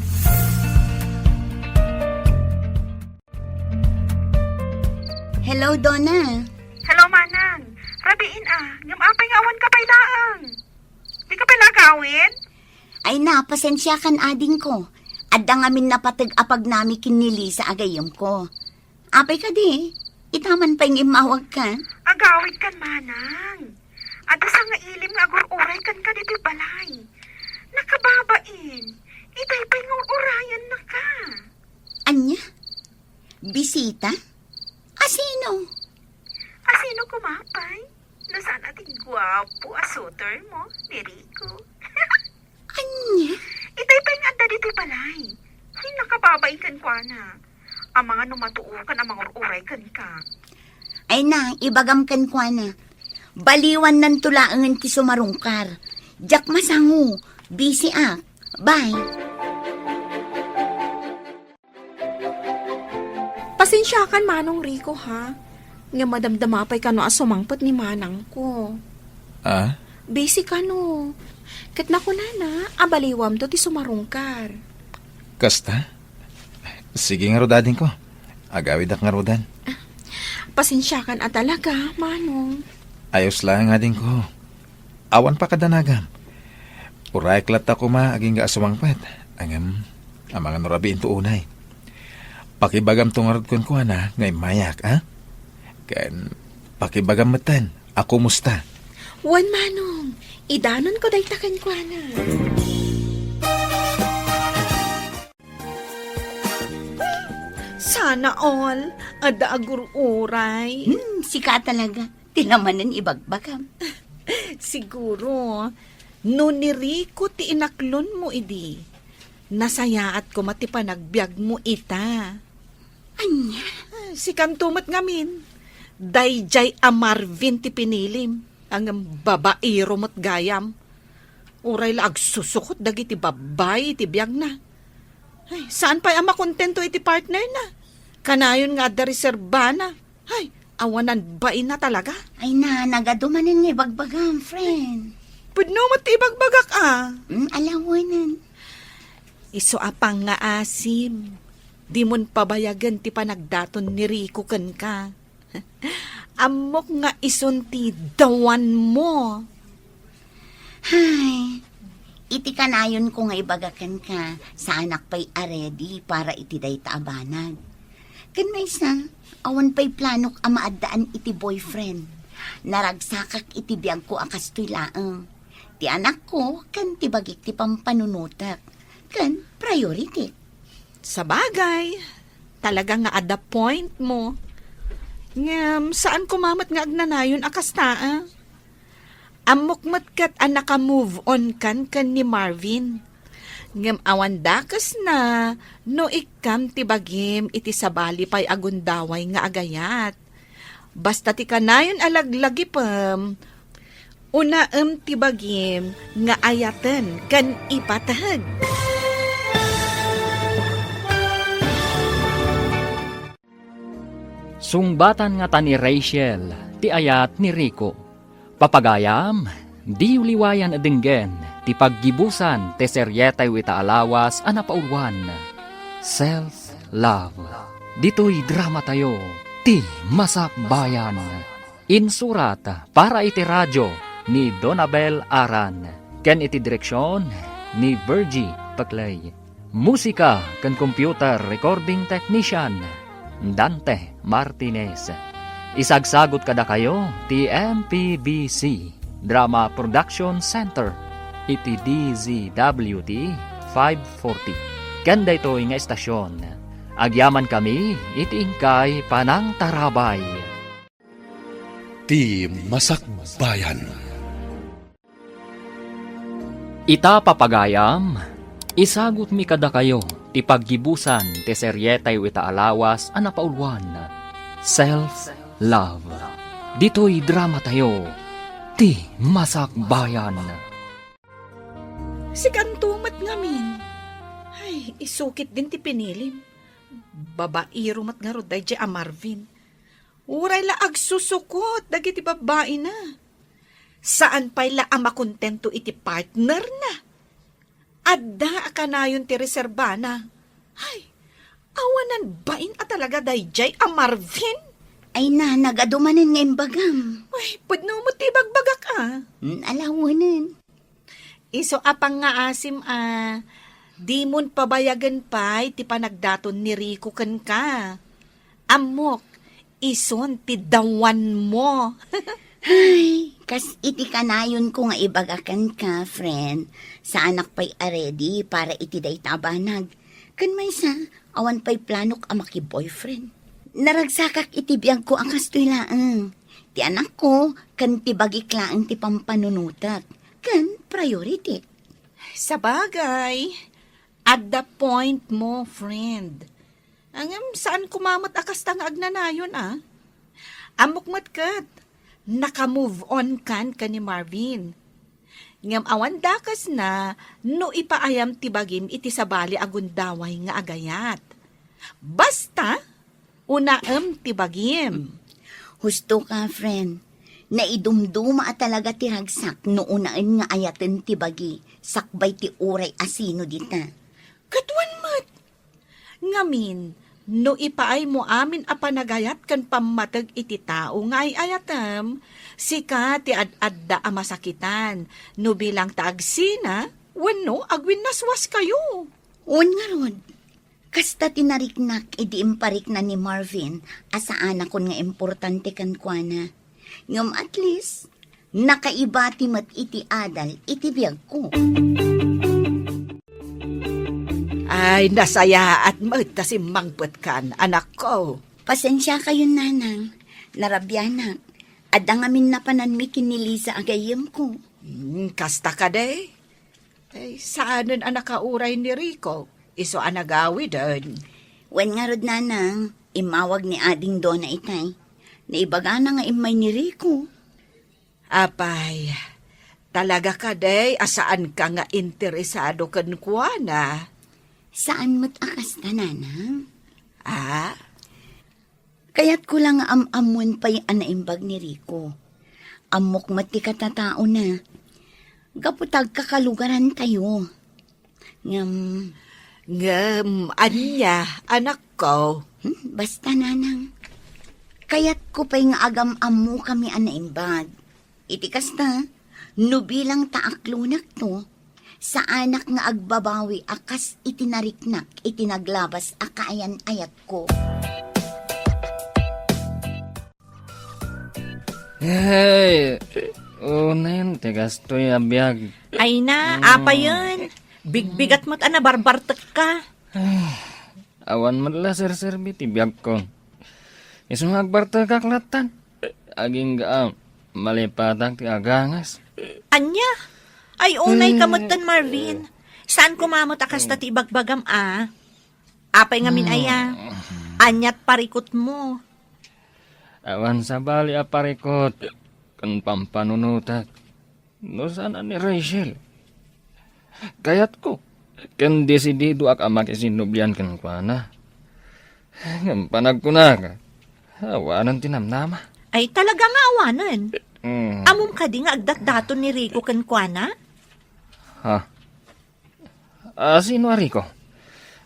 Hello, Donna. Hello, Manang. Rabiin a, ngem apay nga awan ka pay laeng? Di ka pay laeng agawid? Ay na, pasensiakan adingko. Adda ngamin napateg a pagnami ken ni Lisa a gayyemko. Apay kadi? Ita man pay nga immawagka? Agawidkan, Manang. Adda sangailim nga agur-uray kenka ditoy balay. Nakababain. Itay pay nga ur-urayannaka. Ania? Bisita? Asino? Asino koma pay? No saan a ti guapo a suitor mo, ni Rico. Ania? Itay pay nga adda ditoy balay. Ay, nakababain kenkuana. Amangan no matuokan a mangur-uray kenka. Ay na, ibagam kenkuana. Baliwannanto laengen ti sumarungkar. Diak masango. Busy ak. Bye. Pasensiakan, Manong Rico, ha? Nga madamdama pay kano a sumangpet ni manangko. Ah? Busy kano. Ket nakunana, abaliwamto ti sumarungkar. Kasta? Sige ngarud, adingko. Agawidak ngarudan. Pasensiakan a talaga, Manong. Ayos lang, adingko. Awan pakadanagam. Urayak latta koma agingga a sumangpet. Ngem, amangan no rabiinto unay. Pakibagamto ngarud kenkuana nga immayak, a? Ken pakibagam metten a kumusta. Wen, Manong, idanonko dayta kenkuana. Sana all, adda agur-uray. Hmm, sika talaga. Ti namanen ibagbagam. Siguro, no ni Rico ti inaklonmo idi, nasayaat koma ti panagbiagmo ita. Ania? Sikanto met ngamin. Daydiay a Marvin ti pinilim. Ngem babaero met gayam. Uray la agsusukot dagiti babbai iti biagna. Ay, saan pay a makontento iti partnerna? Kanayon nga adda reserbana. Ay, awanan baina talaga. Ay na, nagadu manen nga ibagbagam, friend. Pudno met ti ibagbagak, a. Mm, alawanan. Isu a pangngaasim, dimon pabayagen ti panagdaton ni Rico kenka. Ammok nga isun ti dawanmo. Hay, iti kanayonko nga ibaga kenka, saanak pay a ready para iti dayta a banag. Ken maysa, awan pay planok a maaddaan iti boyfriend. Naragsakak iti biagko a kastoy laeng. Ti anakko ken ti bagik ti pampanunotek ken priority. Sabagay, talaga nga adda point mo. Ngem, saan koma met nga agnanayon a kasta, a? Ammok met ket a naka-move on kan ken ni Marvin. Ngem awan dakesna no ikkam ti bagim iti sabali pay a gundaway nga agayat. Basta ti kanayon a laglagipem, unaem ti bagim nga ayaten ken ipateg. Sungbatan ngata ni Rachel ti ayat ni Rico. Papagayam, diyo liwayan a denggen ti paggibusan ti serietayo ita a lawas a napauluan, Self Love. Ditoy dramatayo, Ti Masakbayan. Insurat para iti radio ni Donabel Aran ken iti direksion ni Virgie Paclay. Musika ken computer recording technician, Dante Martinez. Isagsagut kadakayo ti M P B C Drama Production Center iti D Z W T five forty. Ken daytoy nga estasyon, agyamankami iti inkay panangtarabay. Ti Masakbayan. Ita, papagayam, isagutmi kadakayo ti paggibusan ti serietayo ita a lawas a napauluan, Self Love. Ditoy dramatayo, Ti Masakbayan. Sikanto met ngamin. Ay, isukit din ti pinilim. Babaero met ngarud daydiay a Marvin. Uray la agsusukot dagiti babbaina. Saan pay la a makontento iti partnerna. Adda a kanayon ti reserbana. Ay, awanan bain a talaga daydiay a Marvin. Ay, nanang, adu manen nga imbagam. Ay, pudno met ti ibagbagak, a. Mm, ala, awanen. Isu a pangngaasim a dimon pabayagen pay ti panagdaton ni Rico kenka. Ammok, isun ti dawanmo. Ay, kas iti kanayonko nga ibaga kenka, friend, saanak pay a ready para iti dayta a banag. Ken maysa, awan pay planok a maki-boyfriend. Naragsakak iti biagko a kastoy laeng. Ti anakko ken ti bagik laeng ti pampanunotek ken priority. Sabagay, adda point mo, friend. Ngem saan koma met a kasta nga agnanayon, a. Ammok met ket, naka-move on kan ken ni Marvin. Ngem awan dakesna no ipaayam ti bagim iti sabali a gundaway nga agayat. Basta, unaem ti bagim. Husto ka, friend. Naidumduma a talaga ti ragsak no unaen nga ayaten ti bagi sakbay ti uray a sino dita. Ket wen met. Ngamin, no ipaaymo amin a panagayat ken pammateg iti tao nga ay-ayatem, sika ti ad-adda a masakitan, no bilang ta agsina, wenno agwinnaswaskayo. Wen ngarud, kasta ti nariknak idi imparikna ni Marvin a saanakon nga importante kenkuana. Ngem at least, nakaibati met iti adal iti biagko. Ay, nasayaat met ta simmangpetkan, anakko. Pasensiakayon, nanang. Narabianak. Adda ngamin napananmi ken ni Liza a gayyemko. Hmm, kasta kadi? Ay, saanen a nakauray ni Rico, isu a nagawiden. Wen ngarud, nanang, immawag ni Ading Dona itay. Naibagana nga immay ni Rico. Apay, talaga kadi a saanka nga interesado kenkuana? Saan met a kasta, nanang. Ah? Kayatko la nga am-ammoen pay a naimbag ni Rico. Ammok met ti katataona. Gapu ta agkakalugarantayo. Ngem, ngem, ania, anakko? Hmm, basta, nanang. Kayatko pay nga agam-ammokami a naimbag. Iti kasta, no bilang ta aklonakto, saanak nga agbabawi a kas iti nariknak iti naglabas a kaayan-ayatko. Hey, unayen ti kastoy a biag. Ay na, mm, apayen. Bigbigat met a nabarbartekka. Awan met la serserbi ti biagko. Isu nga agbartekak lattan. Agingga a malipatak ti agangas. Ania? Ay, unay ka metten, Marvin. Saan koma met a kasta ti ibagbagam a? Apay ngamin aya? Aniat parikutmo? Awan sabali a parikut ken pampanunotak. No saan a ni Rachel, kayatko ken desididoak a makisinnublian kenkuana. Ngem panagkunak, Awanen ti namnama. Ay, talaga nga awanen. Mm. Ammom kadi nga agdatdaton ni Rico kenkuana? Ha? Ah, sino a Rico?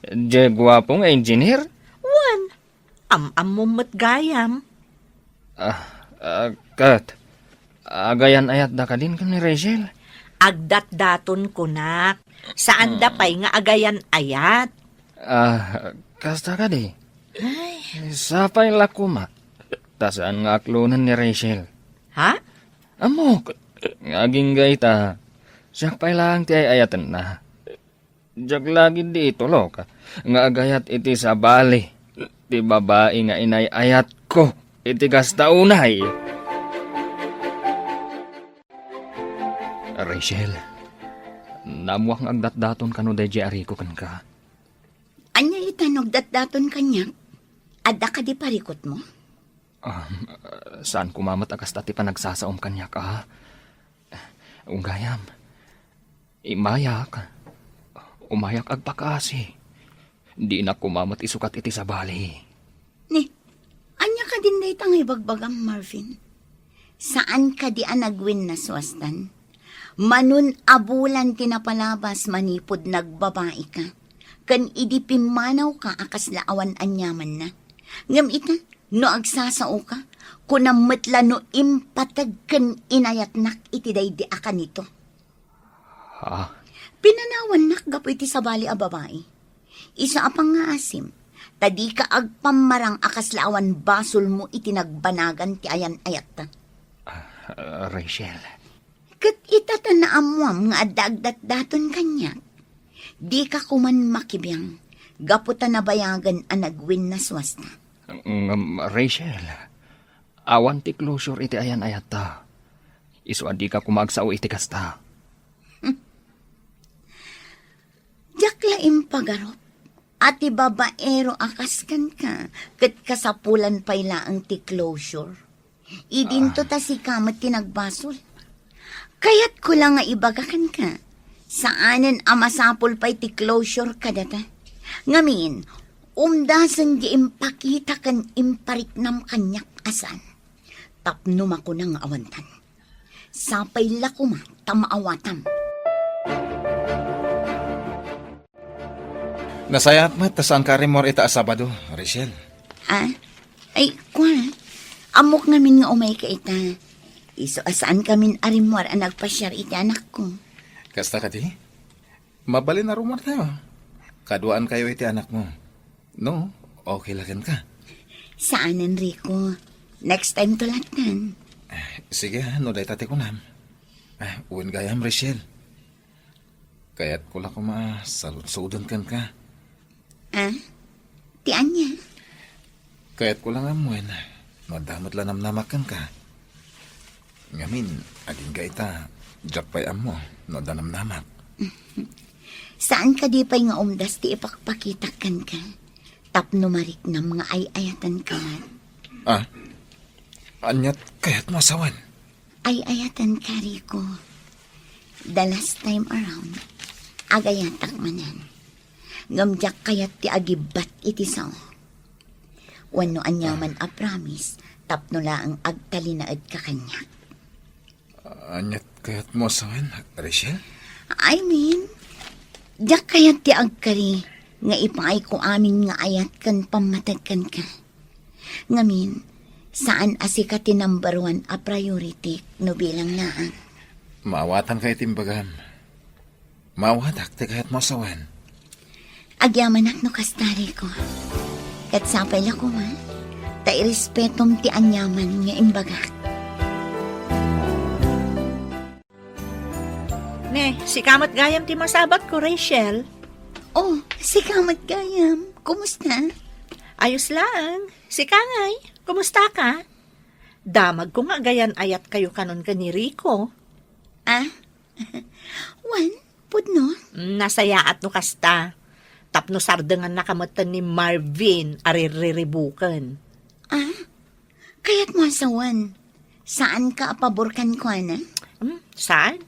Diay guapo nga engineer? Wen, am-ammom met gayam. Ah, ah, ket, agayan-ayatda kadin ken ni Rachel? Agdatdaton kunak. Saanda pay nga agayan-ayat. Ah, kasta kadi? Ay. Sapay la koma. Ta saan nga aklonen ni Rachel. Ha? Ammok, nga agingga ita, siak pay laeng ti ay-ayatenna. Diak la gid di itulok nga agayat iti sabali ti babai nga inay-ayatko iti kasta unay. Rachel, naammoak nga agdatdaton kano daydiay a Rico kenka. Ania ita no agdatdaton kaniak? Adda kadi parikutmo? Um, saan koma met a kasta ti panagsasaom kaniak, a? Gayam, immayak. Umayak agpakaasi. Dinak koma met isukat iti sabali. Ni, ania kadin dayta nga ibagbagam, Marvin? Saan kadi a nagwinnaswastan? Manun a bulan ti napalabas manipud nagbabaika, ken idi pimmanawka a kasla awan aniamanna. Ngem ita, no agsasaoka, kunam met la no impateg ken inayatnak iti daydi a kanito. Ha? Pinanawannak gapu iti sabali a babai. Isu a pangngaasim, ta dika agpammarang a kasla awan basolmo iti nagbanagan ti ayan-ayatta. Ah, Rachel. Ket ita ta naammoam nga adda agdatdaton kaniak, dika koman makibiang gapu ta nabayagen a nagwinnaswasta. Ngem, Rachel, awan ti closure iti ayan-ayatta. Isu a dika koma agsao iti kasta. Diak la impagarup a ti babaero a kas kenka ket kasapulan pay laeng ti closure. Idinto ta sika met ti nagbasol. Kayatko la nga ibaga kenka, saanen a masapul pay ti closure kadata. Ngamin, umdasen ti impakita ken impariknam kaniak a saan. Tapno makuna nga awantan. Sapay la koma ta maawatam. Nasayaat met ta saanka a rimmuar ita a Sabado, Rachel. Ah? Ay, kua. Ammok ngamin nga umayka ita. Isu a saankamin a rimmuar a nagpasiar iti anakko. Kasta kadi? Mabalin a rummuartayo. Kaduaankayo iti anakmo. No, okay la kenka? Saanen, Rico. Next time to lattan. Ah, sige, no dayta ti kunam. Ah, wen gayam, Rachel. Kayatko la koma a saludsodon kenka. Ah? Ti ania? Kayatko la nga ammoen no adda met la namnamak kenka. Ngamin, agingga ita, diak pay ammo no adda namnamak. Saan kadi pay nga umdas ti ipakpakitak kenka tapno mariknam nga ay-ayatenka met? Ah? Aniat kayatmo a sawen? Ay-ayatenka, Rico. The last time around, agayatak manen. Ngem diak kayat ti agibbat iti sao. Wenno aniaman a promise tapno laeng agtalinaedka kaniak. Aniat kayatmo a sawen, Rachel? I mean, diak kayat ti agkari nga ipaayko amin nga ayat ken pammateg kenka. Ngamin, saan a sika ti number one a priority no bilang naak. Maawatanka iti imbagam. Maawatak ti kayatmo a sawen. Agyamanak no kasta, Rico. Ket sapay la koma, ta irespetom ti aniaman nga imbagak. Ne, sika met gayam ti masabatko, Rachel. Oh, sika met gayam. Kumusta? Ayos laeng. Sika ngay, kumusta ka? Damagko nga agayan-ayat kayo kanon ken ni Rico. Ah? Wen, pudno? Mm, nasayaat no kasta. Tapno sardenganna ka metten ni Marvin a ririribuken. Ah? Kayatmo a sawen, saanka a pabor kenkuana? Hmm, saan?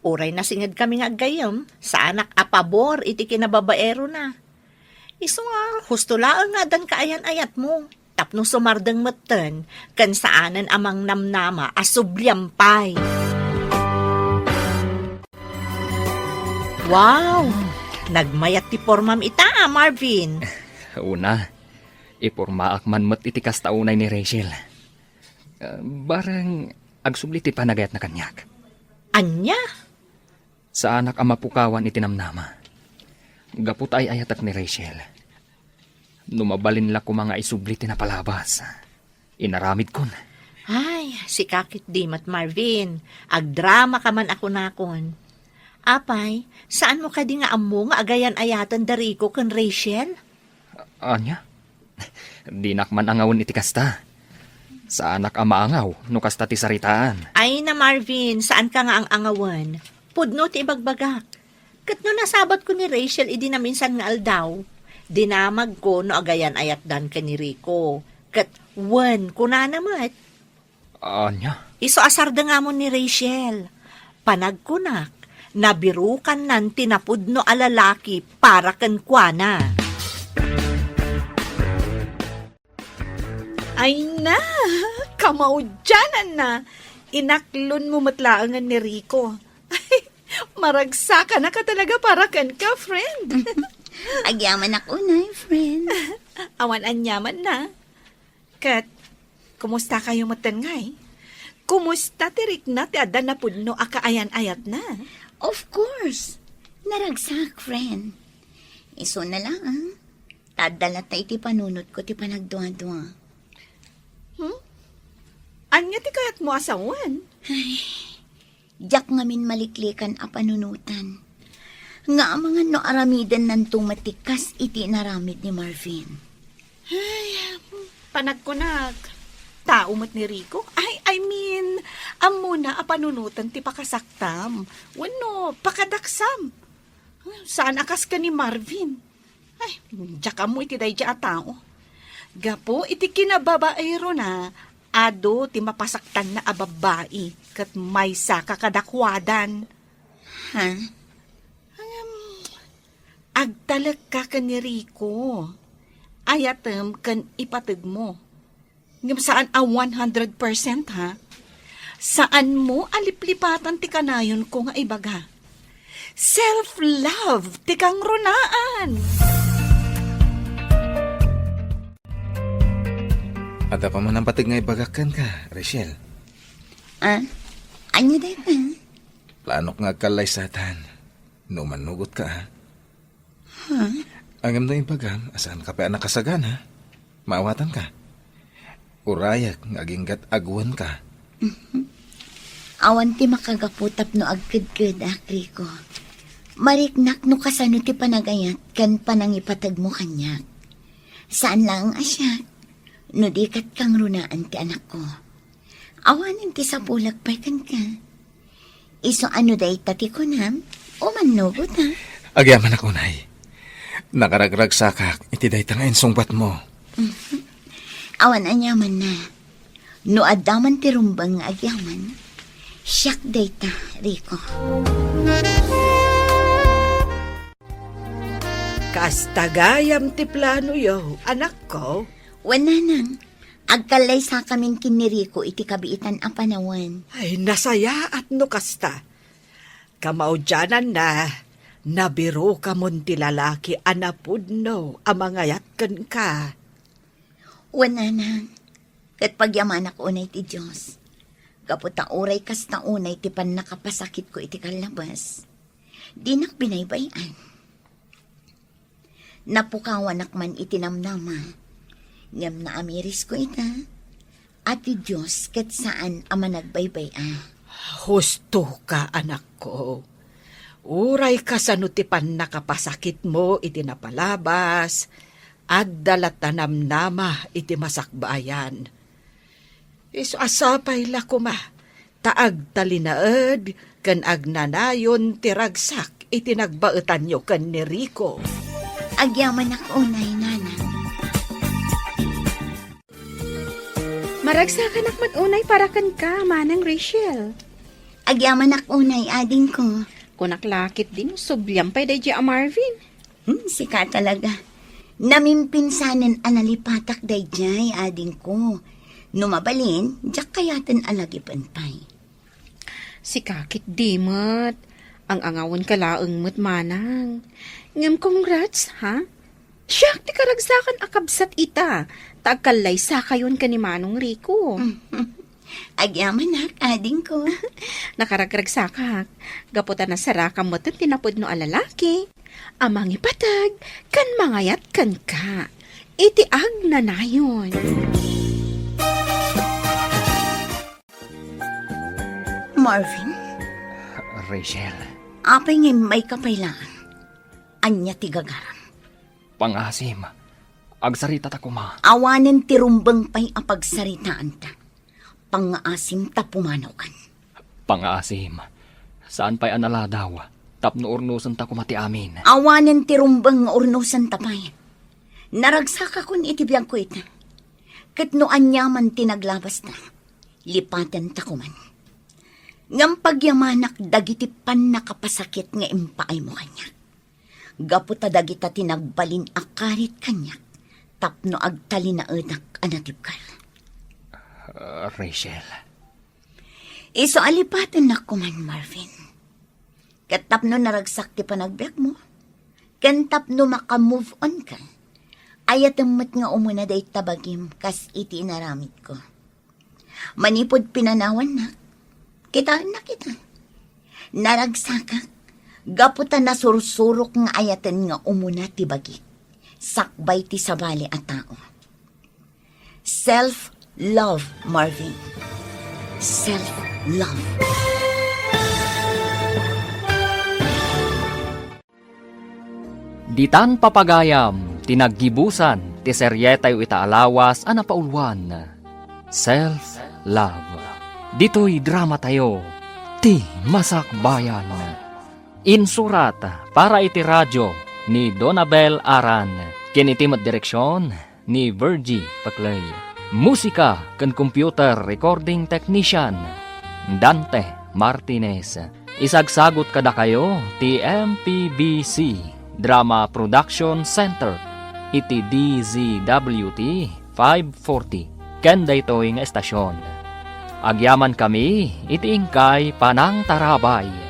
Uray nasinged kami nga aggayyem, saanak a pabor iti kinababaerona. Isu nga, husto laeng nga addan kaayan-ayatmo. Tapno sumardeng metten, ken saanen a mangnamnama a subliam pay. Wow! Nagmayat ti pormam ita, Marvin. Una, ipormaak man met iti kasta unay ni Rachel. Ah, bareng agsubli ti panagayatna kaniak. Ania? Saanak a mapukawan iti namnama. Gapu ta ay-ayatek ni Rachel. No mabalin la koma nga isubli ti napalabas, inaramidkon. Ay, sika ketdi met, Marvin. Agdramaka man a kunakon. Apay, saanmo kadi nga ammo nga agayan-ayaten da Rico ken Rachel? Ania? Dinak man angawen iti kasta. Saanak a maangaw no kasta ti saritaan. Ay na, Marvin, saanka nga ang-angawen. Pudno ti ibagbagak. Ket no nasabatko ni Rachel idi naminsan nga aldaw, dinamagko no agayan-ayatdan ken ni Rico. Ket wen, kunana met. Ania? Isu a sardengamon ni Rachel. Panagkunak, nabirukannan ti napudno a lalaki para kenkuana. Ay na, kamaudiananna. Inaklonmo met laengen ni Rico. Ay, maragsakanaka talaga para kenka, friend. Agyamanak unay, friend. Awan aniamanna. Ket, kumusta kayo metten ngay? Kumusta ti rikna ti adda napudno a kaayan-ayatna? Of course. Naragsak, friend. Isuna laeng, ta adda latta iti panunotko ti panagduadua. Hmm? Ania ti kayatmo a sawen? Ay, diak ngamin maliklikan a panunotan. Nga amangan no aramidennanto met ti kas iti inaramid ni Marvin. Ay, panagkunak, tao met ni Rico? Ay, I mean, ammona a panunotan ti pakasaktam wenno pakadaksam. Saan a kas ken ni Marvin. Ay, diak ammo iti daydiay a tao. Gapu iti kinababaerona, adu ti mapasaktanna a babbai ket maysaka kadakuadan. Ha? Ngem, agtalekka ken ni Rico. Ayatem ken ipategmo. Ngem saan a one hundred percent, ha? Saanmo a liplipatan ti kanayonko nga ibaga. Self-love ti kangrunaan! Adda pa man a pateg nga ibagak kenka, Rachel. Ah? Ania dayta? Planok nga agkallaysatan. No mannugotka, ha? Ha? Ngem no ibagam a saanka pay a nakasagana, maawatanka. Urayek nga aginggat agwenka. Mhm. Awan ti makagapu tapno agkedkedak, Rico. Mariknak no kasano ti panagayat ken panangipategmo kaniak. Saan laeng a siak, no di ket kangrunaan ti anakko. Awanen ti sapulek pay kenka. Isu a no dayta ti kunam, umannogota. Agyamanak unay. Nakaragragsakak iti dayta nga insungbatmo. Mhm. Awan aniamanna. No adda man ti rumbeng nga agyaman, siak dayta, Rico. Kasta gayam ti planoyo, anakko? Wen, nanang. Agkallaysakamin ken ni Rico iti kabiitan a panawen. Ay, nasayaat no kasta. Kamaudiananna, nabirukamon ti lalaki a napudno a mangayat kenka. Wen, nanang, ket pagyamanak unay ti Dios. Gapu ta uray kasta unay ti pannakapasakitko iti kallabes, dinak binaybay-an. Napukawanak man iti namnama, ngem naamirisko ita, a ti Dios ket saan a managbaybay-a. Hustoka, anakko. Uray kasano ti pannakapasakitmo iti napalabas, adda latta namnama iti masakbayan. Isu a sapay la koma ta agtalinaed ken agnanayon ti ragsak iti nagbaetanyo ken ni Rico. Agyamanak unay, nanang. Maragsakanak met unay para kenka, Manang Rachel. Agyamanak unay, adingko. Kunak la ketdi no subliam pay daydiay a Marvin. Hmm, sika talaga. Namimpinsanen a nalipatak daydiay, adingko. No mabalin, diak kayaten a lagipen pay. Sika ketdi met. Ang-angawenka laeng met, manang. Ngem congrats, ha? Siak ti karagsakan a kabsat ita, ta agkallaysakayon ken ni Manong Rico. Agyamanak, adingko. Nakaragragsakak. Gapu ta nasarakam metten ti napudno a lalaki a mangipateg ken mangayat kenka iti agnanayon. Marvin? Rachel. Apay nga immayka pay laeng? Ania ti gagaram? Pangaasim. Agsaritata koma. Awanen ti rumbeng pay a pagsaritaanta. Pangaasim ta pumanawkan. Pangaasim. Saan pay a naladaw tapno urnosenta koma ti amin. Awanen ti rumbeng nga urnosenta pay. Naragsakakon iti biagko ita. Ket no aniaman ti naglabasta, lipatenta koman. Ngem pagyamanak dagiti pannakapasakit nga impaaymo kaniak. Gapu ta dagita ti nagbalin a karit kaniak tapno agtalinaedak a natibker. Ah, Rachel. Isu a lipatennak koman, Marvin. Ket tapno naragsak ti panagbiagmo, ken tapno maka-move on ka, ayatem met nga umuna dayta bagim kas iti inaramidko. Manipud pinanawannak, kitaennak ita. Naragsakak, gapu ta nasursurok nga ayaten nga umuna ti bagik, sakbay ti sabali a tao. Self-love, Marvin. Self-love. Ditan papagayam ti naggibusan ti serietayo ita a lawas a napauluan, Self Love. Ditoy dramatayo, Ti Masakbayan. Insurat para iti radio ni Donabel Aran, ken iti met direksion ni Virgie Paclay. Musika ken computer recording technician, Dante Martinez. Isagsagut kadakayo ti M P B C Drama Production Center iti D Z W T five forty ken daytoy nga estasion. Agyamankami iti inkay panangtarabay.